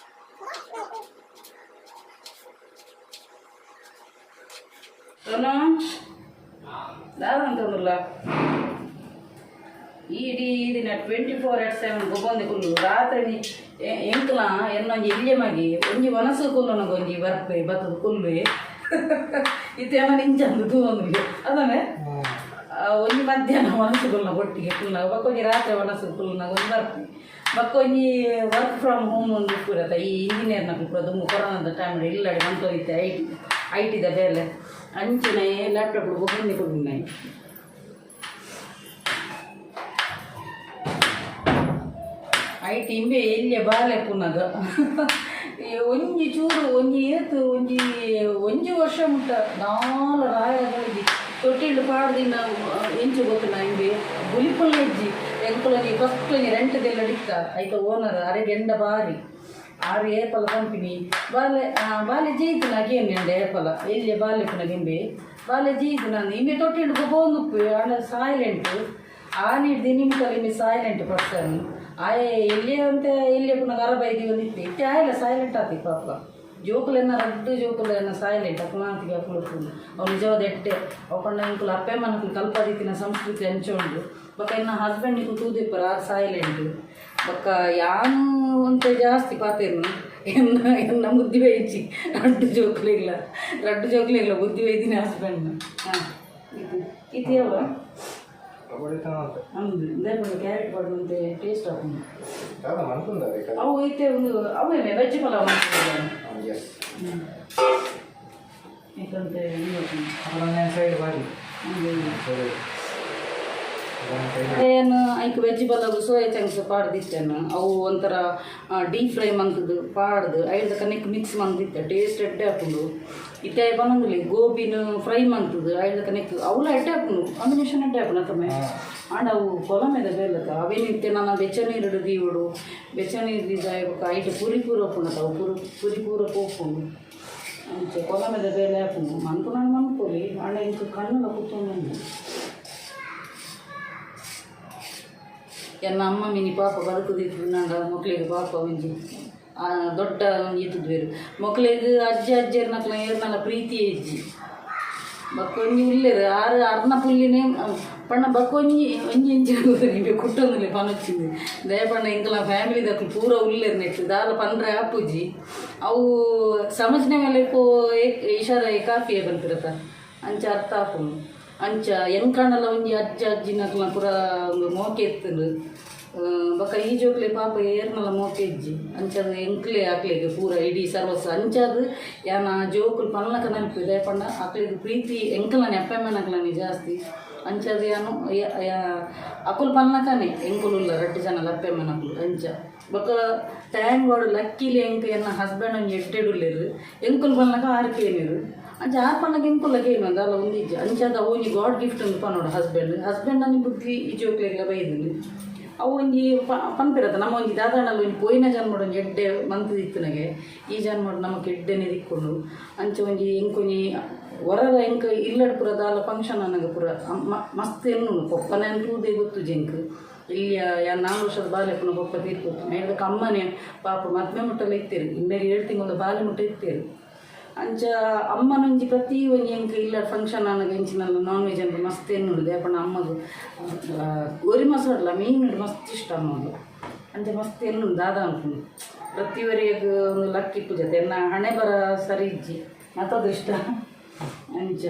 ದಾದ ಅಂತಂದ್ರಲ್ಲ ಈ ಇಡೀ ದಿನ 24/7 ಗೊಬ್ಬೊಂದು ಕುಲ್ಲು ರಾತ್ರಿ ಎಂಕ್ಲ ಎನ್ನೊಂಜಿ ಇಲ್ಯ ಮಗಿ ಒಂಜಿ ಮನಸ್ಸು ಕುಲ್ಲುನಗ ಒಂಜಿ ಬರ್ಪೆ ಬತ್ತದ ಕುಲ್ಲುವೆ ಇತ್ತೆ ಎನ್ನ ಇಂಚಂದು ತೂವೊಂದು ಅದನ್ನೇ ಒಂಜಿ ಮಧ್ಯಾಹ್ನ ಮನಸ್ಸು ಕುಲ್ಲುನ ಒಟ್ಟಿಗೆ ಕುಲ್ಲುನ ಬೊಕ್ಕ ಒಂಜಿ ರಾತ್ರಿ ಮನಸ್ಸು ಕುಲ್ಲುನಾಗ ಒಂಜಿ ಬರ್ಪೆ ಬೊಕ್ಕ ಒಂಜಿ ವರ್ಕ್ ಫ್ರಮ್ ಹೋಮ್ ಒಂದು ಇಪ್ಪುರತ ಈ ಇಂಜಿನಿಯರ್ನಕುಲು ಪೂರ ದುಂಬು ಕೊರೋನಾದ ಟೈಮ್ ಇಲ್ಲಡೆ ಮಂತೊಂದಿತ್ತೆ I T I ಟಿದ ಬೇಲೆ ಅಂಚನೆ ಲ್ಯಾಪ್ಟಾಪ್ ಗೊಬ್ಬೊಂದು ಕುಲ್ಲುನಾಯಿ. ಐಟ್ ಇಂಬೆ ಎಲ್ಯ ಬಾಲೆ ಪುನಗ ಒಂಜಿ ಚೂರು ಒಂಜಿ ಏತ್ ಒಂಜಿ ಒಂಜಿ ವರ್ಷ ಮುಟ್ಟ ನಾಲ್ ರಾಯಗಳಿಗೆ ತೊಟ್ಟಿಲ್ಡು ಪಾಡ್ದಿನ ಎಂಚು ಗೊತ್ತಿನ ಇಂಬೆ ಬುಲಿಪುಲ್ ಹೆಜ್ಜಿ. ಎಂಕುಲೊಂಜಿ ಫಸ್ಟ್ ಒಂಜಿ ರೆಂಟ್ ದೆಲ್ಲ ಡಿತ್ತ ಐತ ಓನರ್ ಅರೆ ಗೆಂಡ ಬಾರಿ ಆರು ಏಪಲ ಕಂಪಿನಿ ಬಾಲೆ ಬಾಲೆ ಜೀತನ ಕೇನ್ಯಂಡೆ. ಏಪಲ ಎಲ್ಯ ಬಾಲೆ ಪುನಗ ಇಂಬೆ ಬಾಲೆ ಜೀತನ ಇಂಬೆ ತೊಟ್ಟಿಲ್ಡು ಪೋಂದುಪ್ಪು. ಆಂಡ ಸೈಲೆಂಟ್ ಆನಿಡ್ದು ನಿಮ್ಕಲ್ ಇಂಬೆ ಸೈಲೆಂಟ್ ಪರ್ಸನ್. ಆಯೆ ಎಲ್ಲಿಯ ಅಂತ ಎಲ್ಲಿಯ ಪುನಗ ಅರಬೈದಿ ಒಂದು ಇತ್ತೆ ಇತ್ತೆ ಆಯಲ್ಲ ಸೈಲೆಂಟ್ ಆತಿ ಪಾಪ. ಜೋಕುಲೆನ್ನ ರಡ್ಡು ಜೋಕುಲೆನ್ನ ಸೈಲೆಂಟ್ ಅಕುಲಾಂತಿಗೆ ಅಕುಲು ಅವು ನಿಜವಾದ ಎಡ್ಡೆ. ಅವು ಪಂಡ ಎಂಕುಲು ಅಪ್ಪೆ ಮನಕುಲು ಕಲ್ಪದಿತ್ತಿನ ಸಂಸ್ಕೃತಿ ಅಂಚ ಉಂಡು. ಬೊಕ್ಕ ಎನ್ನ ಹಸ್ಬೆಂಡ್ ನಿಕುಲು ತೂದಿಪ್ಪರ, ಆರ್ ಸೈಲೆಂಟ್. ಬೊಕ್ಕ ಯಾನು ಒಂತೆ ಜಾಸ್ತಿ ಪಾತೆರ್ನು. ಎನ್ನ ಎನ್ನ ಬುದ್ಧಿ ಬೈಜಿ. ರಡ್ಡು ಜೋಕುಲಿಲ್ಲ, ರಡ್ಡು ಜೋಕುಲಿಲ್ಲ ಬುದ್ಧಿ ಬೈದಿನಿ ಹಸ್ಬೆಂಡ್. ಹಾಂ, ಇದು ಇದು ಯಾವ ಹೌದು, ದೇಪಂಡ ಕ್ಯಾರೆಟ್ ಪಾಡ್ದು ಟೇಸ್ಟ್ ಆಪುಂಡು. ದಾದ ಮನ್ಪುಂದ? ಅವು ಇತ್ತೆ ಒಂದು ಅವೇ ವೆಜ್ ಪಲಾವ್ ಮಾಡ್ತಿದ್ದಾರೆ. ಎಸ್. ಯಾಕಂತೆ? ಸೈಡ್ ಬಾರಿ. ಏನು ಐಕ್ ವೆಜ್ ಪಲಾವ್ ಸೋಯಾ ಚಂಕ್ಸ್ ಪಾಡ್ದಿತ್ತೇನು. ಅವು ಒಂಥರ ಡೀಪ್ ಫ್ರೈ ಮಂತದ್ದು ಪಾಡ್ದು ಐಡ್ದ ಕನೆಕ್ ಮಿಕ್ಸ್ ಮಂತಿತ್ತೆ. ಟೇಸ್ಟ್ ಎಡ್ಡೆ ಆಪುಂಡು. ಇತ್ತೆ ಪನೊಂದುಲಿ ಗೋಬಿನ ಫ್ರೈ ಮಂತದ್ದು ಐಡ್ದ ಕನೆಕ್ ಅವುಲ ಎಡ್ಡೆ ಆಪುಂಡು. ಕಾಂಬಿನೇಷನ್ ಎಡ್ಡೆ ಆಪುಂಡು ಅತ್ತಮೆ. ಆಂಡ ಅವು ಕೊಲಮೆದ ಬೇಲತ್ತ ಅವೇನಿತ್ತೆ ನನ್ನ ಬೆಚ್ಚ ನೀರುಡು ದೀವಡು. ಬೆಚ್ಚ ನೀರು ದೀದ ಬೊಕ್ಕ ಐಟ್ ಪುರಿ ಪೂರ ಉಪ್ಪುಂಡತ್ತ. ಅವು ಪುರಿ ಪುರಿ ಪೂರ ಪೋಪುಂಡು. ಅಂಚ ಕೊಲಮೆದ ಬೇಲೆ ಆಪುಂಡು. ಮನ್ಪುನ ಮನ್ಪೊಲಿ, ಆಂಡ ಇಂಕ್ ಕಣ್ಣುಲ ಕುತ್ತೊಂದುಂಡು. ಎನ್ನ ಅಮ್ಮ ಮಿನಿ ಪಾಪ ಬದುಕುದಿತ್ತು ನಂಡ ಮಕ್ಳಿಗೆ ಪಾಪ ಒಂಜಿ ದೊಡ್ಡ ಒಂಜಿ ಇತ್ತುದ್ವೇರು. ಮಕ್ಳಿಗೆ ಅಜ್ಜ ಅಜ್ಜೆರ್ನಕ್ಲ ಏರ್ನಲ ಪ್ರೀತಿ ಇಜ್ಜಿ. ಬೊಕ್ಕ ಒಂಜಿ ಉಲ್ಲೆರ್ ಆರು ಅರ್ನ ಪುಲ್ಲಿನೇ ಪಂಡ. ಬೊಕ್ಕ ಒಂಜಿ ಒಂಜಿ ಇಂಚಿ ಇಂಬೆ ಕುಟ್ಟೊಂದುಲ್ಲೆ ಪನೊಚ್ಚಿಂದು. ದಯ ಪಂಡ ಎಂಕಲ್ನ ಫ್ಯಾಮಿಲಿ ದಕ್ಲು ಪೂರ ಉಲ್ಲೆರ್ ನೆಟ್. ದಾಲ ಪಂಡ್ರೆ ಆಪುಜಿ. ಅವು ಸಮಜ್ನೆ ಮೇಲೆ ಪೋ ಇಶಾರ ಕಾಫಿಯೇ ಪನ್ಪಿರತ, ಅಂಚ ಅರ್ಥ ಆಪುಂಡು. ಅಂಚ ಎಂಕಂಡಲ ಒಂಜಿ ಅಜ್ಜ ಅಜ್ಜಿನಕ್ಲ ಪೂರ ಒಂದು ಮೋಕೆ ಇತ್ತುಂಡು. ಬೊಕ್ಕ ಈ ಜೋಕ್ಲೆ ಪಾಪ ಏರ್ನಲ ಮೋಕೆ ಇಜ್ಜಿ. ಅಂಚಾದ್ ಎಂಕ್ಲೆ ಅಕ್ಲೆಗ್ ಪೂರ ಇಡೀ ಸರ್ವಸ್ವ. ಅಂಚಾದ್ ಯಾನ ಜೋಕುಲು ಪನ್ಲಕ ನಲ್ಪೆ. ದಾಯೆ ಪಂಡ ಅಕ್ಲೆಗ್ ಪ್ರೀತಿ ಎಂಕಲ್ನ ಅಪ್ಪೆಮ್ಮನಕ್ಲನೆ ಜಾಸ್ತಿ. ಅಂಚಾದ್ ಯಾನು ಅಕುಲು ಪನ್ಲಕನೆ ಎಂಕುಲು ಉಲ್ಲ ರಡ್ಡ್ ಜನಲ ಅಪ್ಪೆಮ್ಮನಕುಲು ಅಂಚ. ಬೊಕ್ಕ thank god, ಲಕ್ಕಿಲಿ ಎಂಕ್ ಎನ್ನ ಹಸ್ಬೆಂಡ್ ಒಂಜಿ ಎಡ್ಡೆಡ್ ಉಲ್ಲೆರ್. ಎಂಕುಲು ಪನ್ಲಕ ಆರ್ ಕೇನೆರ್. ಅಂಚ ಆರ್ ಪನ್ನಗ ಎಂಕುಲ ಕೇನು ದಾಲ ಒಂದಿಜ್ಜಿ. ಅಂಚಾದ್ ಅವು ಒಂಜಿ ಗಾಡ್ ಗಿಫ್ಟ್ ಅಂದ್ ಪನೊಡು. ಹಸ್ಬೆಂಡ್ ಹಸ್ಬೆಂಡ್ ಅನಿ ಬುದ್ಧಿ ಈ ಜೋಕ್ಲೆಗ್ಲ ಬೈದುಂಡು. ಅವು ಒಂಜಿ ಪನ್ಪಿರತ್ತ, ನಮ್ಮ ಒಂಜಿ ದಾದಾಂಡಲ ಒಂಜಿ ಪೋಯಿನ ಜನ್ಮಡ್ ಒಂಜಿ ಎಡ್ಡೆ ಮಂತುದಿತ್ತುನಗೆ ಈ ಜನ್ಮಡ್ ನಮಕ್ ಎಡ್ಡೆನೆ ತಿಕ್ಕುಂಡು. ಅಂಚ ಒಂಜಿ ಎಂಕೊಂಜಿ ಹೊರದ ಎಂಕ್ ಇಲ್ಲಡ್ ಪೂರ ದಾಲ ಫಂಕ್ಷನ್ ಅನಗ ಪೂರ ಮಸ್ತ್ ಎನ್ನುಂಡು. ಪೊಪ್ಪನೆ ತೂದೆ ಗೊತ್ತುಜಿ ಎಂಕ್. ಇಲ್ಲಿಯ ಯಾನ್ 4 ವರ್ಷದ ಬಾಲೆ ಪುನ ಪೊಪ್ಪ ತೀರ್ಪೊತ್ತು. ಐಡ್ದಕ್ಕ ಅಮ್ಮನೆ ಪಾಪ ಮದ್ಮೆ ಮುಟ್ಟಲ ಇತ್ತೆರ್. ಇಂಬೆಗ್ 7 ತಿಂಗಳ ಬಾಲೆ ಮುಟ್ಟ ಇತ್ತೆರ್. ಅಂಚ ಅಮ್ಮನೊಂಜಿ ಪ್ರತಿ ಒಂಜಿ ಎಂಕ್ ಇಲ್ಲ ಫಂಕ್ಷನ್ ಆನಗ ಎಂಚಿನಲ್ಲ ನಾನ್ ವೆಜ್ ಅಂತ ಮಸ್ತ್ ಎನ್ನುಂಡು. ದಾಯೆ ಅಮ್ಮಗ್ ಕೋರಿ ಮಸಾಲ ಮೀನು ಮಸ್ತ್ ಇಷ್ಟ ಅಮ್ಮಗ್. ಅಂಚ ಮಸ್ತ್ ಎನ್ನುಂಡು. ದಾದ ಅನ್ಪುಂಡು, ಪ್ರತಿ ಒರಿಯಗ್ ಒಂದು ಲಕ್ ಇಪ್ಪುಜತೆ. ಎನ್ನ ಹಣೆ ಬರ ಸರಿ ಇಜ್ಜಿ, ಮತ್ತದೃಷ್ಟ ಅಂಚ.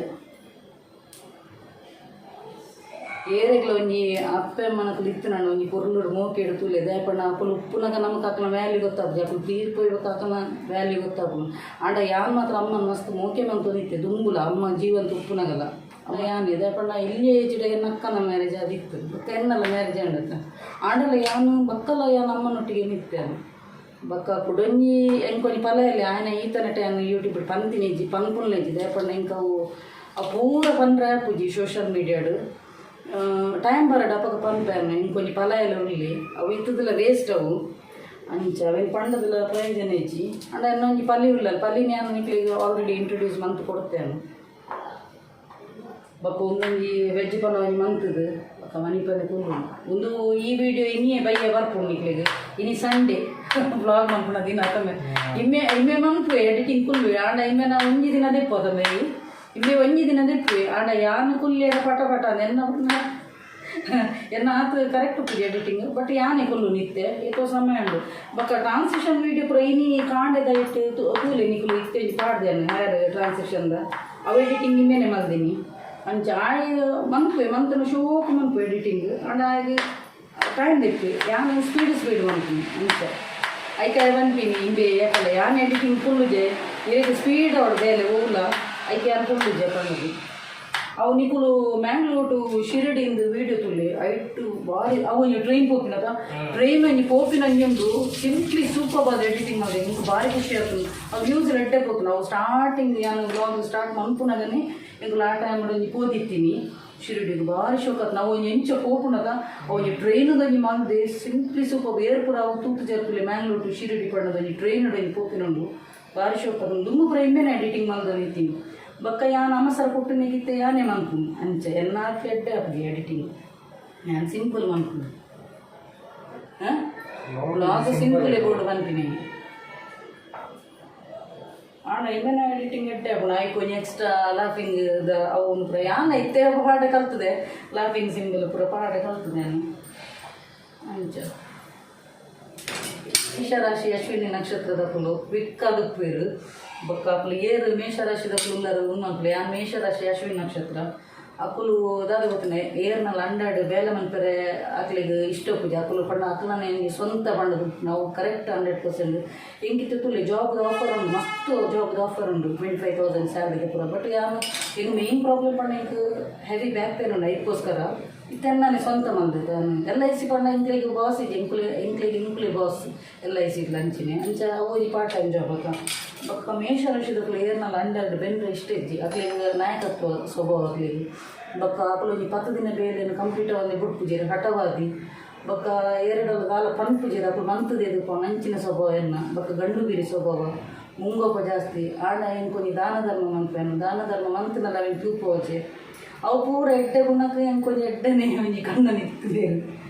ಏರೆಗ್ಲ ಒಂಜಿ ಅಪ್ಪೆ ಅಮ್ಮನಕುಲು ಇತ್ತಿನಂಡ ಒಂಜಿ ಪೊರ್ಲುಡು ಮೋಕೆಡ್ ತೂಲೆ. ದಾಯೆ ಪಂಡ ಅಕುಲು ಉಪ್ಪುನಗ ನಮಕ್ ಅಕ್ಲ್ನ ವ್ಯಾಲ್ಯೂ ಗೊತ್ತಾಪುಜಿ. ಅಕುಲು ತೀರ್ ಪೋಯಿ ಅಕ್ಲ್ನ ವ್ಯಾಲ್ಯೂ ಗೊತ್ತಾಪುಂಡು. ಆಂಡ ಯಾನ್ ಮಾತ್ರ ಅಮ್ಮನ ಮಸ್ತ್ ಮೋಕೆ ಮಂತೊಂದಿತ್ತೆ ದುಂಬುಲ, ಅಮ್ಮ ಜೀವಂತ ಉಪ್ಪುನಗಲ. ಅಮ್ಮ ಯಾನ್ ದಾಯೆ ಪಂಡ ಇಲ್ಲಿಯ ಏಜ್ಡ್ ಎನ್ನ ಅಕ್ಕನ ಮ್ಯಾರೇಜ್ ಆದಿತ್ತು. ಬೊಕ್ಕ ಎನ್ನಲ ಮ್ಯಾರೇಜ್ ಆಂಡತ್ತ. ಆಂಡಲ ಯಾನ್ ಬೊಕ್ಕಲ ಯಾನ್ ಅಮ್ಮನೊಟ್ಟಿಗೆ ನಿತ್ತೆ. ಬೊಕ್ಕ ಕುಡೊಂಜಿ ಎಂಕೊಂಜಿ ಪಲ ಇಲ್ಲಿ ಆಯನ ಈತನಟ ಯಾನ್ ಯೂಟ್ಯೂಬ್ ಪಂತಿನ ಇಜ್ಜಿ, ಪನ್ಪುನ್ಲ ಇಜ್ಜಿ. ದಾಯೆ ಪಂಡ ಎಂಕ್ ಅವು ಅವು ಪೂರ ಪನ್ರೆ ಆಪುಜಿ ಸೋಷಿಯಲ್ ಮೀಡಿಯಾಡ್. ಟೈಮ್ ಬರಡ್, ಅಪಗ ಪನ್ಪೆ. ಇಂಕೊಂಜಿ ಫಲ ಎಲ್ಲ ಉಲ್ಲಿ, ಅವು ಇತ್ತದಲ್ಲ ವೇಸ್ಟ್ ಅವು. ಅಂಚ ಅವೇನು ಪಂಡದಲ ಪ್ರಯೋಜನ ಇಜ್ಜಿ. ಅಂಡ ಇನ್ನೊಂಜಿ ಪಲ್ಲಿ ಉಲ್ಲಲ್ಲ, ಪಲ್ಲಿನ ಯಾನ್ ನಿಕ್ಲೆಗ್ ಆಲ್ರೆಡಿ ಇಂಟ್ರೊಡ್ಯೂಸ್ ಮಂತ್ ಕೊಡ್ತೇನೆ. ಬೊಕ್ಕ ಒಂದೊಂಜಿ ವೆಜ್ ಪಲಾವ್ ಒಂಜಿ ಮಂತುದು ಬೊಕ್ಕ ಮನಿಪಂದೆ ಕುಲ್ಲು. ಒಂದು ಈ ವಿಡಿಯೋ ಇನಿಯೇ ಬಯ್ಯ ಬರ್ಪುಂಡು ನಿಕ್ಲೆಗ್. ಇನಿ ಸಂಡೇ ವ್ಲಾಗ್ ಮನ್ಪುನ ದಿನ ಅತ್ತಮೆ. ಇಮ್ಮೆ ಇಮ್ಮೆ ಮನ್ಪುವೆ ಎಡಿಟಿಂಗ್ ಕುಲ್ಲು. ಆಂಡ ಇಮ್ಮೆ ನಾ ಒಂಜಿ ದಿನ ದೆಪ್ಪು ಅತ್ತಮೆ. ಇಮ್ಮೆ ಒಂಜಿ ದಿನ ದೆಪ್ಪುವೆ. ಆಂಡ ಯಾನ್ ಕುಲ್ಲೇಡ ಪಟ ಪಟ ಎನ್ನ ಎನ್ನ ಆತ್ ಕರೆಕ್ಟ್ ಉಪ್ಪುಜಿ ಎಡಿಟಿಂಗ್. ಬಟ್ ಯಾನೆ ಕುಲ್ಲು ನಿತ್ತೆ ಏತೋ ಸಮಯ ಉಂಡು. ಬೊಕ್ಕ ಟ್ರಾನ್ಸಿಷನ್ ವೀಡಿಯೋ ಪೂರ ಇನಿ ಕಾಂಡೆದ ಇಟ್ಟು ತೂಲೆ ನಿಕುಲು. ಇತ್ತೆ ಒಂಜಿ ಪಾಡ್ದೇನೆ ಹೇರ್ ಟ್ರಾನ್ಸಿಷನ್ದ. ಅವು ಎಡಿಟಿಂಗ್ ಇಮ್ಮೆನೆ ಮಲ್ದಿನಿ. ಅಂಚ ಆಯ್ ಮನ್ಪುವೆ, ಮಂತನ ಶೋಕು ಮನ್ಪು ಎಡಿಟಿಂಗ್. ಆಂಡ ಆಯ್ಗ್ ಟೈಮ್ ದೆಪ್ಪಿ, ಯಾನ್ ಸ್ಪೀಡ್ ಸ್ಪೀಡ್ ಮನ್ಪುನಿ. ಅಂಚ ಐಕೆ ಪನ್ಪಿನಿ ಇಂಬೆ ಏಪಲ ಯಾನ್ ಎಡಿಟಿಂಗ್ ಕುಲ್ಲುಜೆ, ಇರೆಗ್ ಸ್ಪೀಡ್ ಅವಡು ಬೇಲೆ ಓಲ. ಐಕೆ ಯಾನ್ ಕುಲ್ಲುಜೆ ಪನ್ನುದು. ಅವು ನಿಕುಲು ಮ್ಯಾಂಗ್ಳೂರ್ ಟು ಶಿರಡಿ ಇಂದು ವೀಡಿಯೋ ತುಲೆ. ಐಟ್ ಬಾರಿ ಅವು ಒಂಜಿ ಟ್ರೈನ್ ಪೋಪಿನದ, ಟ್ರೈನ್ ಒಂಜಿ ಪೋಪಿನ ಒಂಜಿ ಸಿಂಪ್ಲಿ ಸೂಪರ್ ಆದ ಎಡಿಟಿಂಗ್ ಮಾಡಿ. ನಿಂಗೆ ಭಾರಿ ಖುಷಿ ಆಗ್ತದೆ. ಅವು ವ್ಯೂಸ್ ಎಡ್ಡೆ ಪೋತುಂಡು. ಅವು ಸ್ಟಾರ್ಟಿಂಗ್ ಯಾನ್ ವ್ಲಾಗ್ ಸ್ಟಾರ್ಟ್ ಮನ್ಪುನಗನೆ ಎಂಕುಲು ಆ ಟೈಮ್ ಒಂಜಿ ಪೋದಿತ್ತೀನಿ ಶಿರಡಿಗೆ. ಭಾರಿ ಶೋಕತ್. ನಾವು ಒಂಜಿ ಎಂಚ ಪೋಪುನಗ ಒಂಜಿ ಟ್ರೈನ್ ಒಂಜಿ ಮಲ್ದೆ. Simply super. ಏರ್ ಪೂರ ಅವು ತೂತು ಜರ್ಪುಲೆ. ಮ್ಯಾಂಗ್ಳೂರ್ ಟು ಶಿರಡಿ ಪಣ್ಣದ ಒಂಜಿ ಟ್ರೈನ್ ಒಂಜಿ ಪೋಪಿನುಂಡು. ಭಾರಿ ಶೋಕತ್. ದುಂಬು ಪೂರ ಇಂಬೆನೆ ಎಡಿಟಿಂಗ್ ಮಲ್ದೊಂದು ಇತ್ತೀನಿ. ಬೊಕ್ಕ ಯಾನ್ ಅಮಸರ ಪುಟ್ಟುನೆಗಿತ್ತೆ ಯಾನೇ ಮನ್ಪುನು. ಅಂಚ ಎನ್ನಾತ್ ಎಡ್ಡೆ ಆಪುಜಿ ಎಡಿಟಿಂಗ್. ಯಾನ್ ಸಿಂಪಲ್ ಮನ್ಪುನು. ಹಾಂ, ವ್ಲಾಗ್ ಸಿಂಪಲ್ ಬೋಡು ಪನ್ಪಿನಿ. ಆಂಡ ಇಂಬೆನ ಎಡಿಟಿಂಗ್ ಎಡ್ಡೆ ಆಪುಂಡು. ಐಕ್ ಒಂಜಿ ಎಕ್ಸ್ಟ್ರಾ ಲಾಫಿಂಗ್ ದ ಅವು ಒಂದು ಪೂರ ಯಾನ್ ಇತ್ತೆ ಪಾಡ ಕಲ್ತದೆ. ಲಾಫಿಂಗ್ ಸಿಂಬಲ್ ಪೂರ ಪಾಡ ಕಲ್ತದೆ ನಾನು. ಅಂಚ ಮೇಷರಾಶಿ ಅಶ್ವಿನಿ ನಕ್ಷತ್ರದಕುಲು ಕ್ವಿಕ್ ಆದುಪ್ಪೇರು. ಬೊಕ್ಕ ಅಕುಲು ಏರು ಮೇಷರಾಶಿದಕುಲು ಉಲ್ಲರು ಉನ್ನಕುಲು. ಯಾನ್ ಮೇಷರಾಶಿ ಅಶ್ವಿನಿ ನಕ್ಷತ್ರ. ಅಕುಲು ದಾದ ಗೊತ್ತುಂಡೆ, ಏರ್ನಲ ಅಂಡಾಡು ಬೇಲೆ ಮನ್ಪೆರೆ ಅಕ್ಲೆಗ್ ಇಷ್ಟ ಉಪ್ಪುಜಿ. ಅಕುಲು ಪಂಡ ಅಕ್ಲನೆ ಸ್ವಂತ ಪಂಡದು ನಾವು ಕರೆಕ್ಟ್ 100%. ಎಂಕಿತ್ತ ತೂಲೆ, ಜಾಬ್ದ ಆಫರ್ ಉಂಡು, ಮಸ್ತ್ ಜಾಬ್ದ ಆಫರ್ ಉಂಡು, 25,000 ಸ್ಯಾಲ್ರಿಗೆ ಪೂರ. ಬಟ್ ಯಾನ್ ಎಂಕ್ ಮೇನ್ ಪ್ರಾಬ್ಲಮ್ ಪಂಡ ಎಂಕ್ ಹೆವಿ ಬ್ಯಾಕ್ ಪೇನ್ ಉಂಡು. ಐಕ್ಕೋಸ್ಕರ ಇತ್ತೆ ನಾನೇ ಸ್ವಂತ ಮಲ್ದಿದ್ದೆ. ಎಲ್ I C ಪಂಡ ಎಂಕ್ಲೆಗ್ ಬಾಸ್ ಇಜ್ಜಿ. ಎಂಕುಲೆ ಎಂಕ್ಲೆಗ್ ಎಂಕುಲೆ ಬಾಸ್. ಎಲ್ I C ಅಂಚಿನೆ ಅಂಚ ಅವು ಈ ಪಾರ್ಟ್ ಟೈಮ್ ಜಾಬ್ ಅಕ್ಕ. ಬೊಕ್ಕ ಮೇಷರಾಶಿದಕುಲು ಏರ್ನಲ ಅಂಡಾಡ್ ಬೆನ್ರೆ ಇಷ್ಟ ಇಜ್ಜಿ. ಅಕ್ಲೆಗ್ ನಾಯಕತ್ವ ಸ್ವಭಾವ ಅಕ್ಲೆಗ್. ಬೊಕ್ಕ ಅಕುಲು ಒಂಜಿ 10 ದಿನ ಬೇಲೆನ್ ಕಂಪ್ಲೀಟ್ ಆವಂದೆ ಬುಡ್ಪುಜೆರ್. ಹಠವಾದಿ. ಬೊಕ್ಕ ಏರೆಡಲ ದಾಲ ಪನ್ಪುಜೆರ್, ಅಕುಲು ಮಂತುದು ಎದುಪುನ ಅಂಚಿನ ಸ್ವಭಾವ ಎನ್ನ. ಬೊಕ್ಕ ಗಂಡು ಬೀರಿ ಸ್ವಭಾವ, ಮುಂಗೋಪ ಜಾಸ್ತಿ. ಆಂಡ ಎಂಕೊಂಜಿ ದಾನ ಧರ್ಮ ಮನ್ಪೇನು. ದಾನ ಧರ್ಮ ಮಂತುನಲ ಅವೆನ್ ತೂಪೋಚೆ. ಅವು ಪೂರ ಎಡ್ಡೆ ಗುಣಕ್ಕೆ ಎಂಕೊಂಜಿ ಎಡ್ಡೆನೆ ಒಂಜಿ ಕಣ್ಣ ನಿತ್ತುದೇರು.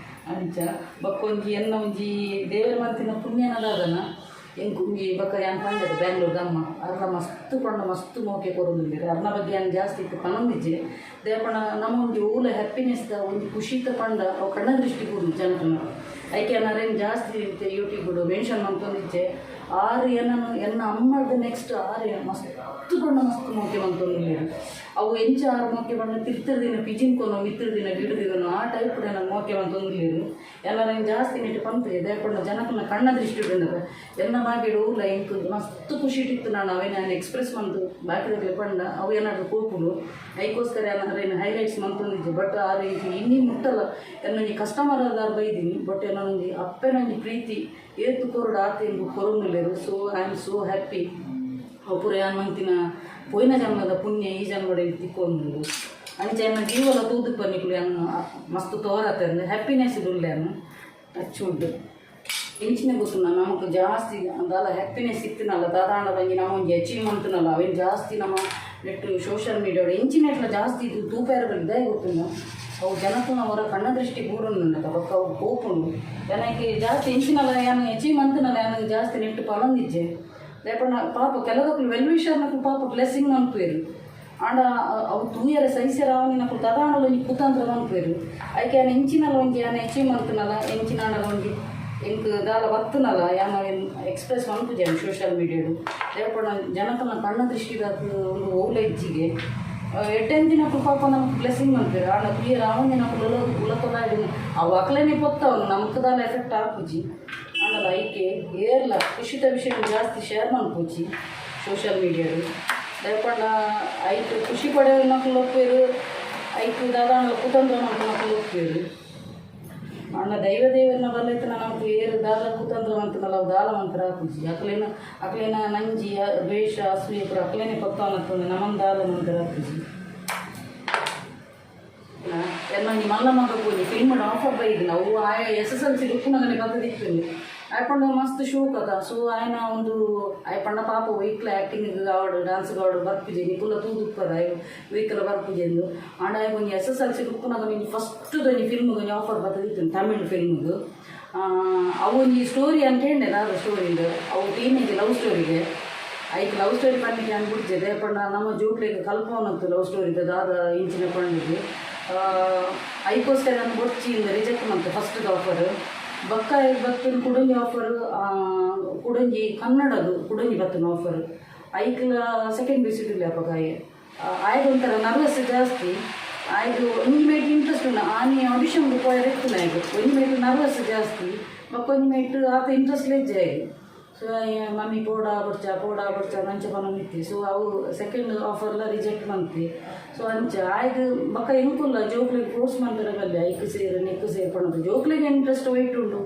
ಅಂಚ ಬೊಕ್ಕ ಒಂಜಿ ಎನ್ನ ಒಂಜಿ ದೇವರ ಮಂತಿನ ಪುಣ್ಯನ ದಾದನ ಎಂಕೊಂಜಿ. ಬೊಕ್ಕ ಯಾನ್ ಪಂಡೆದು ಬ್ಯಾಂಗ್ಳೂರ್ದ ಅಮ್ಮ ಅರ್ನ ಮಸ್ತ್ ಪಂಡ ಮಸ್ತ್ ಮೋಕೆ ಕೊರೊಂದುಲ್ಲೆರ್. ಅರ್ನ ಬಗ್ಗೆ ಯಾನ್ ಜಾಸ್ತಿ ಇತ್ತೆ ಪನೊಂದಿಜ್ಜೆ. ದೇಪಣ ನಮ್ಮ ಒಂಜಿ ಓಲ ಹ್ಯಾಪಿನೆಸ್ ದ ಒಂಜಿ ಖುಷಿತ ಪಂಡ ಅವು ಕಣ್ಣ ದೃಷ್ಟಿ ಕೂಡು ಜನಕನ. ಐಕೆ ಅರೇನ್ ಜಾಸ್ತಿ ಇತ್ತೆ ಯೂಟ್ಯೂಬ್ ಮೆನ್ಷನ್ ಮಂತೊಂದಿಜ್ಜೆ. ಆರು ಎನ್ನನು ಎನ್ನ ಅಮ್ಮದ ನೆಕ್ಸ್ಟ್ ಆರು ಮಸ್ತ್ ಪಂಡ ಮಸ್ತ್ ಮೋಕೆ ಮಂತೊಂದುಲ್ಲೆರ್. ಅವು ಎಂಚ ಆರು ಮೋಕೆ ಪಂಡ ತಿರ್ತಿರ್ ದಿನ ಪಿಜಿನ್ ಕೊನೊ, ಮಿತ್ತಿರ್ ದಿನ ಗಿಡ ಆ ಟೈಪ್ ಎನ್ನ ಮೋಕೆ ಮಂತೊಂದುಲ್ಲೆರ್. ಎಲ್ಲರ ಜಾಸ್ತಿ ನೆಟ್ ಪನ್ಪುಜೆ. ದೇಪಂಡ ಜನಕನ ಕಣ್ಣ ದೃಷ್ಟಿ ಉಂಡದ. ಎನ್ನ ಬಾಗಿಡ್ ಊಲ ಎಂಕ್ ಮಸ್ತ್ ಖುಷಿ ಇತ್ತು. ನಾನು ಅವೇನ ನಾನು ಎಕ್ಸ್ಪ್ರೆಸ್ ಮಂತು ಬಾಕಿದಕ್ಲೆ ಪಂಡ ಅವು ಏನಾದ್ರು ಪೋಪುಂಡು. ಐಕೋಸ್ಕರ ಏನಾದ್ರು ಹೈಲೈಟ್ಸ್ ಮಂತೊಂದಿಜ್ಜೆ. ಬಟ್ ಆರು ಇನ್ನಿ ಮುಟ್ಟಲ್ಲ. ಎನ್ನೊಂಜಿ ಕಸ್ಟಮರ್ ಆದಾರ್ ಬೈದೀನಿ. ಬಟ್ ಎನ್ನೊಂಜಿ ಅಪ್ಪೆನೊಂಜಿ ಪ್ರೀತಿ ಏತು ಕೊರಡು ಆತ ಎಂಕ್ ಕೊರೊಂದುಲ್ಲೆರ್. So I am so happy. ಅವು ಪೂರ ಯಾನ್ ಮಂತಿನ ಪೋಯಿನ ಜನ್ಮದ ಪುಣ್ಯ ಈ ಜನ್ಮಡ್ ತಿಕ್ಕೊಂದುಂಡು. ಅಂಚ ಎನ್ನ ಜೀವಲ ತೂದುಪ್ಪ ನಿಕುಲು ಯಾನ್ ಮಸ್ತ್ ತೋರತ್ತೆ ಹ್ಯಾಪಿನೆಸ್ ಉಲ್ಲೆ. Touch wood. ಎಂಚಿನ ಗೊತ್ತುಂಡ, ನಮಕ್ ಜಾಸ್ತಿ ದಾಲ ಹ್ಯಾಪಿನೆಸ್ ಇತ್ತಿನಲ್ಲ ದಾದಾಂಡ ಒಂಜಿ ನಮ್ಮ ಒಂಜಿ ಅಚೀವ್ ಮಂತುನಲ್ಲ ಅವೇನು ಜಾಸ್ತಿ ನಮ್ಮ ನೆಟ್ ಸೋಷಿಯಲ್ ಮೀಡಿಯಾಡ್ ಎಂಚಿನೆಟ್ಲ ಜಾಸ್ತಿ ಇದು ತೂಪೆರೆ ದಾಯೆ ಗೊತ್ತುಂಡ, ಅವು ಜನಕುನ ಹೊರ ಕಣ್ಣ ದೃಷ್ಟಿ ಬೂರುಂಡು. ಬೊಕ್ಕ ಅವು ಪೋಪುಂಡು. ಜನಕ್ಕೆ ಜಾಸ್ತಿ ಎಂಚಿನಲ್ಲ ಯಾನ್ ಅಚೀವ್ ಮಂತುನಲ್ಲ ಯಾನ್ ಜಾಸ್ತಿ ನೆಟ್ ಪನೊಂದಿಜ್ಜೆ. ದಾಯೆ ಪಾಪ ಕೆಲವಕ್ಲು ವೆಲ್ ವಿಷರ್ನಕುಲು ಪಾಪ ಬ್ಲೆಸ್ಸಿಂಗ್ ಮನ್ಪುವೆರ್. ಆಂಡ ಅವು ತೂಯರೆ ಸಹಿಸೆರ ಆವಂದಿನಕುಲು ತದಾಂಡಲ ಒಂಜಿ ಕುತಂತ್ರ ಮನ್ಪುವೆರ್. ಐಕೆ ಯಾನ್ ಎಂಚಿನಲ ಒಂಜಿ ಯಾನ್ ಅಚೀವ್ ಮಂತುನಲ್ಲ, ಎಂಚಿನಾಂಡಲ ಒಂಜಿ ಎಂಕ್ ದಾಲ ಬತ್ತುನಲ್ಲ ಯಾನ್ ಅವೆನ್ ಎಕ್ಸ್ಪ್ರೆಸ್ ಮನ್ಪುಜೆ ಸೋಷಿಯಲ್ ಮೀಡಿಯಾಡ್. ದಾಯೆ ಜನಕನ ಕಣ್ಣ ದೃಷ್ಟಿದಾತ್ ಒಂದು ಓಲ ಇಜ್ಜಿಗೆ. ಎಡ್ಡೆಂತಿನಕುಲು ಪಾಪ ನಮಕ್ ಬ್ಲೆಸ್ಸಿಂಗ್ ಮನ್ಪುವೆರ್. ಆಂಡ ತೂಯರೆ ಆವಂದಿನಕುಲು ಉಲತೊಲ ಅವು ಅಕ್ಲೆನೆ ಪೊತ್ತವನು, ನಮಕ್ ದಾಲ ಎಫೆಕ್ಟ್ ಆಪುಜಿ. ಆಂಡಲ ಐಕೆ ಏರ್ಲ ಖುಷಿತ ವಿಷಯ ಜಾಸ್ತಿ ಶೇರ್ ಮನ್ಪುಜಿ ಸೋಷಿಯಲ್ ಮೀಡಿಯಾಡ್. ದಾಯೆ ಪಂಡ ಐಕ್ ಖುಷಿ ಪಡೆಯುನಕುಲು ಒಪ್ಪುವೆರ್, ಐಕ್ ದಾದಾಂಡಲ ಕುತಂತ್ರ ಮನ್ಪುನಕುಲು ಒಪ್ಪುವೆರ್. ಆಂಡ ದೈವ ದೇವರನ್ನ ಬಲ್ಲೆತ್ತನ ನಮಕ್ ಏರು ದಾಲ ಕುತಂತ್ರ ಮಂತುನಲ ಅವು ದಾಲ ಮಂತ್ರ ಆಪುಜಿ. ಅಕ್ಲೆನ ಅಕ್ಲೆನ ನಂಜಿ ದ್ವೇಷ ಅಸೂಯೆ ಪೂರ ಅಕ್ಲೆನೆ ಪೊತ್ತವನತ್ತುಂದು, ನಮನ್ ದಾಲ ಮಂತ್ರ ಆಪುಜಿ. ಎನ್ನ ಒಂಜಿ ಮಲ್ಲ ಮಗಕ್ ಒಂಜಿ ಫಿಲ್ಮ್ ಆಫರ್ ಬೈದಿನ. ಅವು ಆಯ ಎಸ್ ಎಸ್ ಎಲ್ ಸಿ ಉಪ್ಪುನಗನೆ ಬತ್ತದಿತ್ತುಂಡು. ಆಯ್ ಪಂಡ ಮಸ್ತ್ ಶೋಕ್ ಅತ. ಸೊ ಆಯನ ಒಂದು ಆಯ್ ಪಂಡ ಪಾಪ ಒಯ್ಕ್ಲ ಆ್ಯಕ್ಟಿಂಗ್ ಆವಡ್ ಡಾನ್ಸ್ ಆವಡ್ ಬರ್ಪುಜೆ. ನಿಕುಲ ತೂದುಪ್ಪರ ಆಯ್ ಒಯ್ಕ್ಲ ಬರ್ಪುಜೆಂದು. ಆಂಡ ಆಯ್ ಒಂಜಿ ಎಸ್ ಎಸ್ ಎಲ್ ಸಿ ಉಪ್ಪುನಗ ಒಂಜಿ ಫಸ್ಟ್ ಒಂಜಿ ಫಿಲ್ಮ್ ಒಂಜಿ ಆಫರ್ ಬತ್ತದಿತ್ತು, ತಮಿಳ್ ಫಿಲ್ಮ್ಗೆ. ಅವು ಒಂಜಿ ಸ್ಟೋರಿ ಅಂತ ಕೇಂಡೆ ದಾದ ಸ್ಟೋರಿ ಅವು ಟೀನೇಜ್ ಲವ್ ಸ್ಟೋರಿಗೆ. ಐಕ್ ಲವ್ ಸ್ಟೋರಿ ಪನ್ನಿಗೆ ಯಾನ್ ಬುಡ್ಜೆ. ದಾಯೆ ಪಂಡ ನಮ್ಮ ಜೋಕ್ಲೆಗ್ ಕಲ್ಪವನತ್ತು ಲವ್ ಸ್ಟೋರಿ ದಾದ ಇಂಚಿನ ಪಂಡಿದ್ದು. ಐಕೋಸ್ಕರ ನಾನು ಬೊಡ್ಚಿ ಇಂದ ರಿಜೆಕ್ಟ್ ಮಂತೆ ಫಸ್ಟ್ ಆಫರ್. ಬೊಕ್ಕ ಬತ್ತನ್ ಕುಡೊಂಜಿ ಆಫರ್, ಕುಡೊಂಜಿ ಕನ್ನಡದು ಕುಡೊಂಜಿ ಬತ್ತನ ಆಫರ್. ಐಕ್ಲ ಸೆಕೆಂಡ್ ವಿಸಿಟ್ ಇಲ್ಲ ಅಪಗ. ಆಯೆ ಆಯ್ದು ಒಂಥರ ನರ್ವಸ್ ಜಾಸ್ತಿ ಆಯ್ದು. ಒಂಜಿ ಮೇಟ್ ಇಂಟ್ರೆಸ್ಟ್ ಉಂಡು. ಆನಿ ಆಡಿಷನ್ ಪೋಯರೆ ಇತ್ತು ಆಯ್ತು. ಒಂಜಿ ಮೇಟ್ ನರ್ವಸ್ ಜಾಸ್ತಿ, ಬೊಕ್ಕ ಒಂಜಿ ಮೇಟ್ ಆತ ಇಂಟ್ರೆಸ್ಟ್ ಲೆಜ್ಜೆ ಆಯ್ತು. ಸೊ ಮಮ್ಮಿ ಪೋಡಾ ಬೊಡ್ಚ ಪೋಡಾ ಬೊಡ್ಚ ಅಂಚ ಪನೊಂದಿತ್ತೆ. ಸೊ ಅವು ಸೆಕೆಂಡ್ ಆಫರ್ಲ ರಿಜೆಕ್ಟ್ ಮಂತೆ. ಸೊ ಅಂಚ ಆಯ್ಗ್ ಬೊಕ್ಕ ಎಂಕುಲ್ಲ ಜೋಕ್ಲೆಗ್ ಫೋರ್ಸ್ ಮನ್ಪೆರೆ ಬಲ್ಲಿ, ಐಕ್ ಸೇರು, ನೆಕ್ಕ್ ಸೇರು ಪನೊಂದು. ಜೋಕ್ಲೆಗ್ ಇಂಟ್ರೆಸ್ಟ್ ವೈಟ್ ಉಂಡು,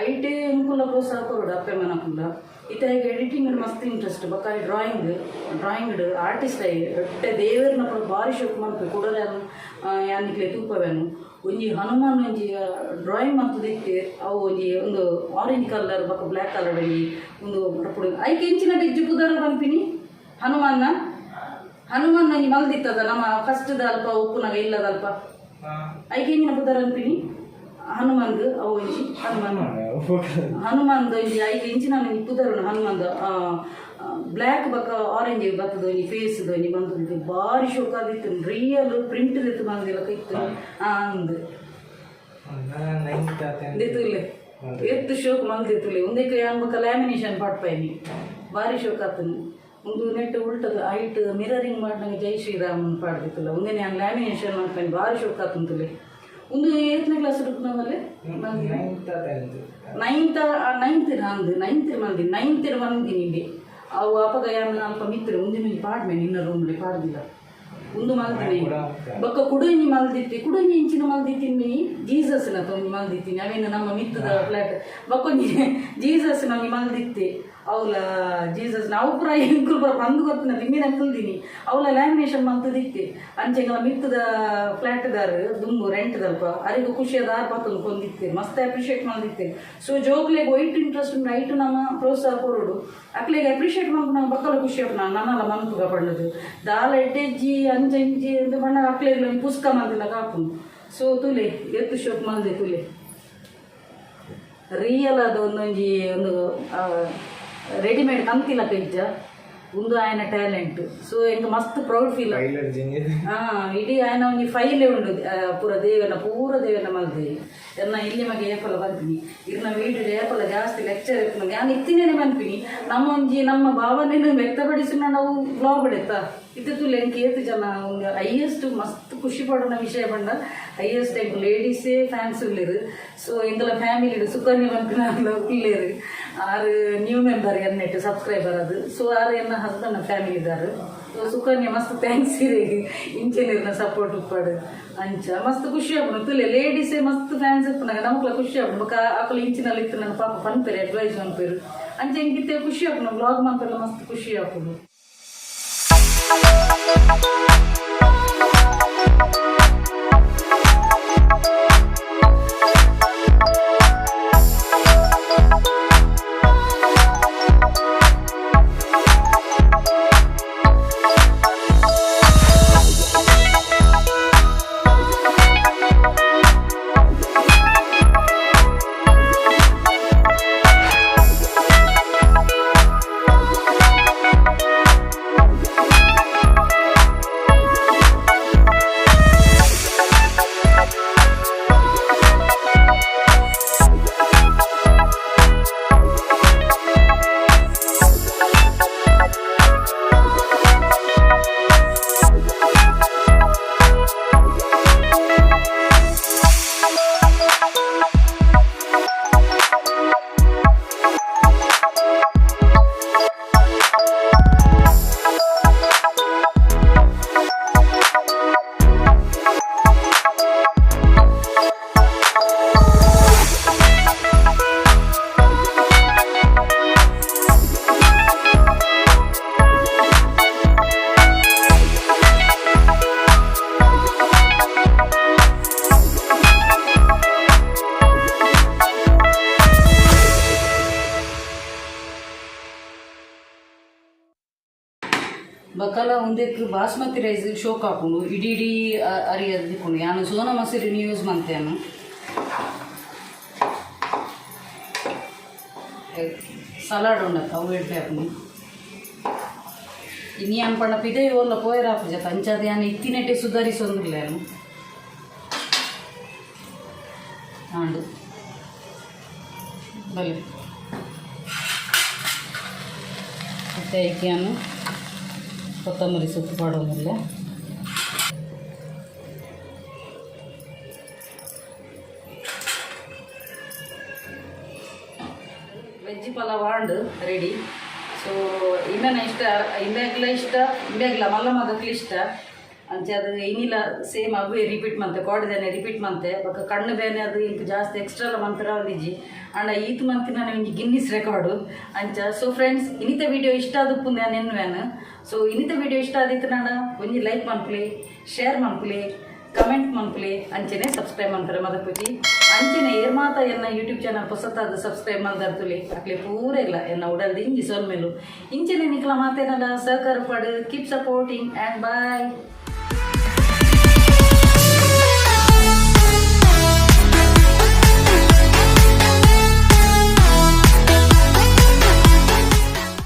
ಐಟೇ ಎಂಕುಲ್ಲ ಪ್ರೋತ್ಸಾಹ ಕೊರೊಡು ಅಪ್ಪೆ ಮನಕುಲ್ಲ. ಇತ್ತೆ ಆಯ್ಗ್ ಎಡಿಟಿಂಗ್ ಮಸ್ತ್ ಇಂಟ್ರೆಸ್ಟ್. ಬೊಕ್ಕ ಡ್ರಾಯಿಂಗ್, ಡ್ರಾಯಿಂಗ್ ಆರ್ಟಿಸ್ಟ್ ಆಯ್. ಎಡ್ಡೆ ದೇವೆರ್ನ ಪೂರ ಬಾರಿ ಶೋಕು ಮನ್ಪೆ. ಕುಡಲ ಯಾನ್ ನಿಕ್ಲೆ ತೂಪವೆನು. ಒಂಜಿ ಹನುಮಾನ್ ಒಂಜಿ ಡ್ರಾಯಿಂಗ್ ಮಂತುದಿತ್ತೆ. ಅವು ಒಂಜಿ ಒಂದು ಆರೆಂಜ್ ಕಲರ್ ಬೊಕ್ಕ ಬ್ಲ್ಯಾಕ್ ಕಲರ್ ಒಂಜಿ ಒಂದು ಬರ್ಪುಡು. ಐಕ್ ಎಂಚಿನ ಬೆಜ್ಜು ಪುದರ್ ಪನ್ಪಿನಿ ಹನುಮಾನ್ನ? ಹನುಮಾನ್ ಒಂಜಿ ಮಲ್ದಿತ್ತದ ನಮ್ಮ ಫಸ್ಟ್ ಅಲ್ಪ ಉಪ್ಪುನಗ ಇಲ್ಲದಲ್ಪ. ಐಕ್ ಎಂಚಿನ ಪುದರ್ ಅನ್ಪಿನಿ ಹನುಮನ್ಗ್? ಅವು ಒಂಜಿ ಹನುಮಾನ್, ಹನುಮಾನ್ದ ಒಂಜಿ ಐಕ್ ಎಂಚಿನ ಒಂಜಿ ಪುದರ್ ಉಂಡು ಹನುಮಂದ. ಬ್ಲ್ಯಾಕ್ ಬೊಕ್ಕ ಆರೆಂಜ್ ಬತ್ತದ ಒಂಜಿ ಫೇಸ್ ಒಂಜಿ ಬಂತದ್ದು. ಬಾರಿ ಶೋಕ್ ಆದಿತ್ತು. ರಿಯಲ್ ಪ್ರಿಂಟ್ ದಿತ್ತು ಬಂದಿಲ್ಲ ಇತ್ತು ಅಂದ್. ದಿತ್ತುಲೆ, ಎತ್ತು ಶೋಕ್ ಮಲ್ದಿತ್ತುಲೆ. ಉಂದೆಕ್ ಯಾನ್ ಬೊಕ್ಕ ಲ್ಯಾಮಿನೇಷನ್ ಪಾಡ್ಪಾಯಿನಿ. ಬಾರಿ ಶೋಕ್ ಆತನು. ಒಂದು ನೆಟ್ ಉಲ್ಟದ ಐಟ್ ಮಿರರಿಂಗ್ ಮಾಡಿನಾಗ ಜೈ ಶ್ರೀರಾಮ್ ಪಾಡ್ದಿತ್ತಲ್ಲ, ಒಂದೇನೆ ಯಾನ್ ಲ್ಯಾಮಿನೇಷನ್ ಮಾಡ್ಪಾಯಿನಿ. ಬಾರಿ ಶೋಕ್ ಆತಂತುಲೆ. ಒಂದು ಏತ್ನೇ ಕ್ಲಾಸ್ ನಮ್ಮಲ್ಲಿ? ನೈನ್ತ್, ನೈನ್ತ್ ಅಂದ್, ನೈನ್ತ್ ಮಂದಿ, ನೈನ್ತ್ ಮಂದಿನಿ ಇಲ್ಲಿ. ಅವು ಅಪಗ ಯಾನ್ ಅಲ್ಪ ಮಿತ್ರ ಒಂಜಿ ಒಂಜಿ ಪಾಡ್ಮೆ ನಿನ್ನ ರೂಮ್ಲಿ ಪಾಡ್ದಿಲ್ಲ. ಒಂದು ಮಲ್ದಿನಿ. ಬೊಕ್ಕ ಕುಡೊಂಜಿ ಮಲ್ದಿತ್ತಿ. ಕುಡೊಂಜಿ ಇಂಚಿನ ಮಲ್ದಿತ್ತೀನಿ. ಜೀಸಸ್ನ ಒಂಜಿ ಮಲ್ದಿತ್ತೀನಿ. ಅವೇನು ನಮ್ಮ ಮಿತ್ತದ ಫ್ಲಾಟ್. ಬೊಕ್ಕೊಂಜಿ ಜೀಸಸ್ ಒಂಜಿ ಮಲ್ದಿತ್ತಿ. ಅವಲ ಜೀಸಸ್ ನಾವು ಪೂರ ಎಂಕುಲು ಪೂರ ಪಂದು ಗೊತ್ತಿನ ದಿಂಬಿನ ಕುಲ್ದಿನಿ. ಅವಲ ಲ್ಯಾಮಿನೇಷನ್ ಮಲ್ತದಿತ್ತಿ. ಅಂಚೆಗಳ ಮಿತ್ತದ ಫ್ಲಾಟ್ದಾರ್ ದುಂಬು ರೆಂಟ್ ದಲ್ಪ ಅರಿಗೂ ಖುಷಿಯಾದ ಆರ್ ಪತ್ತೊಂದು ಕೊಂದಿತ್ತಿ. ಮಸ್ತ್ ಅಪ್ರಿಷಿಯೇಟ್ ಮಲ್ದಿತ್ತಿ. ಸೊ ಜೋಕ್ಲೆಗ್ ವೈಟ್ ಇಂಟ್ರೆಸ್ಟ್ ಉಂಡು, ಐಟ್ ನಮ್ಮ ಪ್ರೋತ್ಸಾಹ ಕೊರೊಡು. ಅಕ್ಲೆಗ್ ಅಪ್ರಿಷಿಯೇಟ್ ಮಲ್ಪುನ ಬಕ್ಕಲ ಖುಷಿ ಆಪುನ. ನನ್ನಲ ಮನ್ಪುಗ ಪಂಡದು ದಾಲ ಎಡ್ಡೆಜ್ಜಿ ಅಂಚ ಇಂಚಿ ಇಂದು ಪಂಡ ಅಕ್ಲೆಗ್ ಒಂಜಿ ಪುಸ್ಕ ಮಲ್ದಿಲ್ಲ ಕಾಪುಂಡು. ಸೊ ತುಲೆ, ಎತ್ತು ಶೋಕ್ ಮಲ್ದೆ ತುಲೆ. ರಿಯಲ್ ಅದು ಒಂದೊಂಜಿ ಒಂದು ರೆಡಿಮೇಡ್ ಕಂತಿಲಕ ಇಜ್ಜ. ಉಂದು ಆಯನ ಟ್ಯಾಲೆಂಟ್. ಸೊ ಎಂಕ್ ಮಸ್ತ್ ಪ್ರೌಡ್ ಫೀಲ್. ಟೈಲರ್ ಜಿಂಜಿ. ಹಾ, ಇಡೀ ಆಯನ ಒಂಜಿ ಫೈಲೇ ಉಂಡು. ಪೂರ ದೇವನ, ಪೂರ ದೇವನ ಮಲ್ದೆ. ಎನ್ನ ಇಲ್ಲಿ ಮಗೆ ಏಪಲ ಪನ್ಪಿನಿ, ಇರ್ನ ವೀಡಿಯೋ ಏಪಲ ಜಾಸ್ತಿ ಲೆಕ್ಚರ್ ಇಪ್ಪುನ ಯಾನ್ ಇತ್ತಿನೇನೆ ಪನ್ಪಿನಿ. ನಮ್ಮ ಒಂಜಿ ನಮ್ಮ ಭಾವನೆಯನ್ನು ವ್ಯಕ್ತಪಡಿಸಿನ ನಾವು ಬ್ಲಾಗ್ ಎತ್ತ ಇತ್ತೆ ತುಲೆ. ಎಂಕ್ ಏತ್ ಜನ ಒಂದು ಹೈಯೆಸ್ಟ್ ಮಸ್ತ್ ಖುಷಿ ಪಡುನ ವಿಷಯ ಪಂಡ, ಹೈಯೆಸ್ಟ್ ಎಂಕ್ ಲೇಡೀಸೇ ಫ್ಯಾನ್ಸ್ ಉಲ್ಲೆರ್. ಸೊ ಎಂಕಲ ಫ್ಯಾಮಿಲಿ ಸುಕನ್ಯ ಪನ್ಪಿನ ಉಲ್ಲೆರ್. ಆರ್ ನ್ಯೂ ಮೆಂಬರ್ ಎನ್ನೆಟ್ ಸಬ್ಸ್ಕ್ರೈಬರ್ ಅದು. ಸೊ ಆರ್ ಎನ್ನ ಹಸ್ಬೆಂಡ್ ಫ್ಯಾಮಿಲಿ ಇದ್ದಾರೆ. ಸೊ ಸುಕನ್ಯ, ಮಸ್ತ್ thanks ಇರೆಗ್. ಇಂಚೆನಿರ್ನ ಸಪೋರ್ಟ್ ಉಪ್ಪಡ್. ಅಂಚ ಮಸ್ತ್ ಖುಷಿ ಆಪುಂಡು ತುಲೆ. ಲೇಡೀಸೇ ಮಸ್ತ್ ಫ್ಯಾನ್ಸ್ ಇಪ್ಪುನಾಗ ನಮಕ್ಲ ಖುಷಿ ಆಪುಂಡು. ಬೊಕ್ಕ ಅಕುಲು ಇಂಚಿನಲ್ಲಿ ಇತ್ತು ನನ್ನ ಪಾಪ ಪನ್ಪೆರ್, ಅಡ್ವೈಸ್ ಪನ್ಪೆರ್. ಅಂಚ ಎಂಕಿತ್ತೆ ಖುಷಿ ಆಪುಂಡು. ಬ್ಲಾಗ್ ಮನ್ಪೆಲ್ಲ ಮಸ್ತ್ ಖುಷಿ ಆಪುಂಡು. ಬಕಲ ಉಂದೆಕ್ ಬಾಸ್ಮತಿ ರೈಸ್ ಶೋಕ್ ಆಪುಂಡು. ಇಡೀ ಇಡೀ ಅರಿ ದಿಕ್ಕುಂಡು. ಯಾನ್ ಸೋನಾ ಮಸೂರಿನ್ ಯೂಸ್ ಮಂತೇನು. ಸಲಾಡ್ ಉಂಡತ್ತ, ಅವು ಎಡ್ಡೆ ಆಪುಂಡು. ಇನಿ ಯಾನ್ ಪಂಡ ಪಿದಯಿ ಓಲ್ಲ ಪೋಯೆರೆ ಆಪುಜತ್ತ. ಅಂಚಾದ್ ಯಾನ್ ಇತ್ತಿನೆಟ್ಟೆ ಸುಧಾರಿಸೊಂದುಲ್ಲೆ ಯಾನ್. ಆಂಡ್, ಬಲೆ. ಮತ್ತೆ ಐಕ್ ಯಾನ್ ಕೊತ್ತಂಬರಿ ಸೊಪ್ಪು ಪಾಡೊಂದುಲ್ಲೆ. ವೆಜ್ ಪಲಾವ್. ಪಲಾವ್ ಆಂಡ್ ರೆಡಿ. ಸೊ ಇಂಬೆನ ಇಷ್ಟ, ಇಂಬೆಗ್ಲ ಇಷ್ಟ, ಇಂಬೆಗ್ಲ ಮಲ್ಲ ಮಗಕ್ಲ ಇಷ್ಟ. ಅಂಚ ಅದು ಇನಿಲ ಸೇಮ್ ಅವೇ ರಿಪೀಟ್ ಮಂತೆ, ಕೋಡಿದಾನೆ ರಿಪೀಟ್ ಮಂತೆ. ಬೊಕ ಕಣ್ಣು ಬೇನೆ, ಅದು ಇಂಕ್ ಜಾಸ್ತಿ ಎಕ್ಸ್ಟ್ರಾ ಎಲ್ಲ ಮಂತರ ಒಂದಿಜ್ಜಿ. ಅಂಡ ಈತ್ ಮಂತಿನ ಒಂಜಿ ಗಿನ್ನಿಸ್ ರೆಕಾರ್ಡು ಅಂಚ. ಸೊ ಫ್ರೆಂಡ್ಸ್, ಇನಿತ ವಿಡಿಯೋ ಇಷ್ಟ ಆದಪ್ಪು ನಾನು ಎನ್ನುವೆನು. ಸೊ ಇನಿತ ವಿಡಿಯೋ ಇಷ್ಟ ಆದಿತ್ತು ನಾಡ ಒಂಜಿ ಲೈಕ್ ಮನ್ಪುಲೆ, ಶೇರ್ ಮನ್ಪುಲೆ, ಕಮೆಂಟ್ ಮನ್ಪುಲೆ, ಅಂಚನೆ ಸಬ್ಸ್ಕ್ರೈಬ್ ಮನ್ಪರೆ ಮದಪುಜಿ. ಅಂಚನೆ ಏರ್ಮಾತ ಎನ್ನ ಯೂಟ್ಯೂಬ್ ಚಾನಲ್ ಪೊಸತ್ತಾದ ಸಬ್ಸ್ಕ್ರೈಬ್ ಮಲ್ದರ್ತುಲೆ, ಅಕ್ಲೆ ಪೂರ ಇಲ್ಲ ಎನ್ನ ಉಡಲ್ ದಿಂಜಿ ಸೊಲ್ಮೆಲು. ಇಂಚನೆ ನಿಕ್ಲ ಮಾತೇನಲ್ಲ ಸಹಕಾರ ಪಡು. Keep supporting and bye.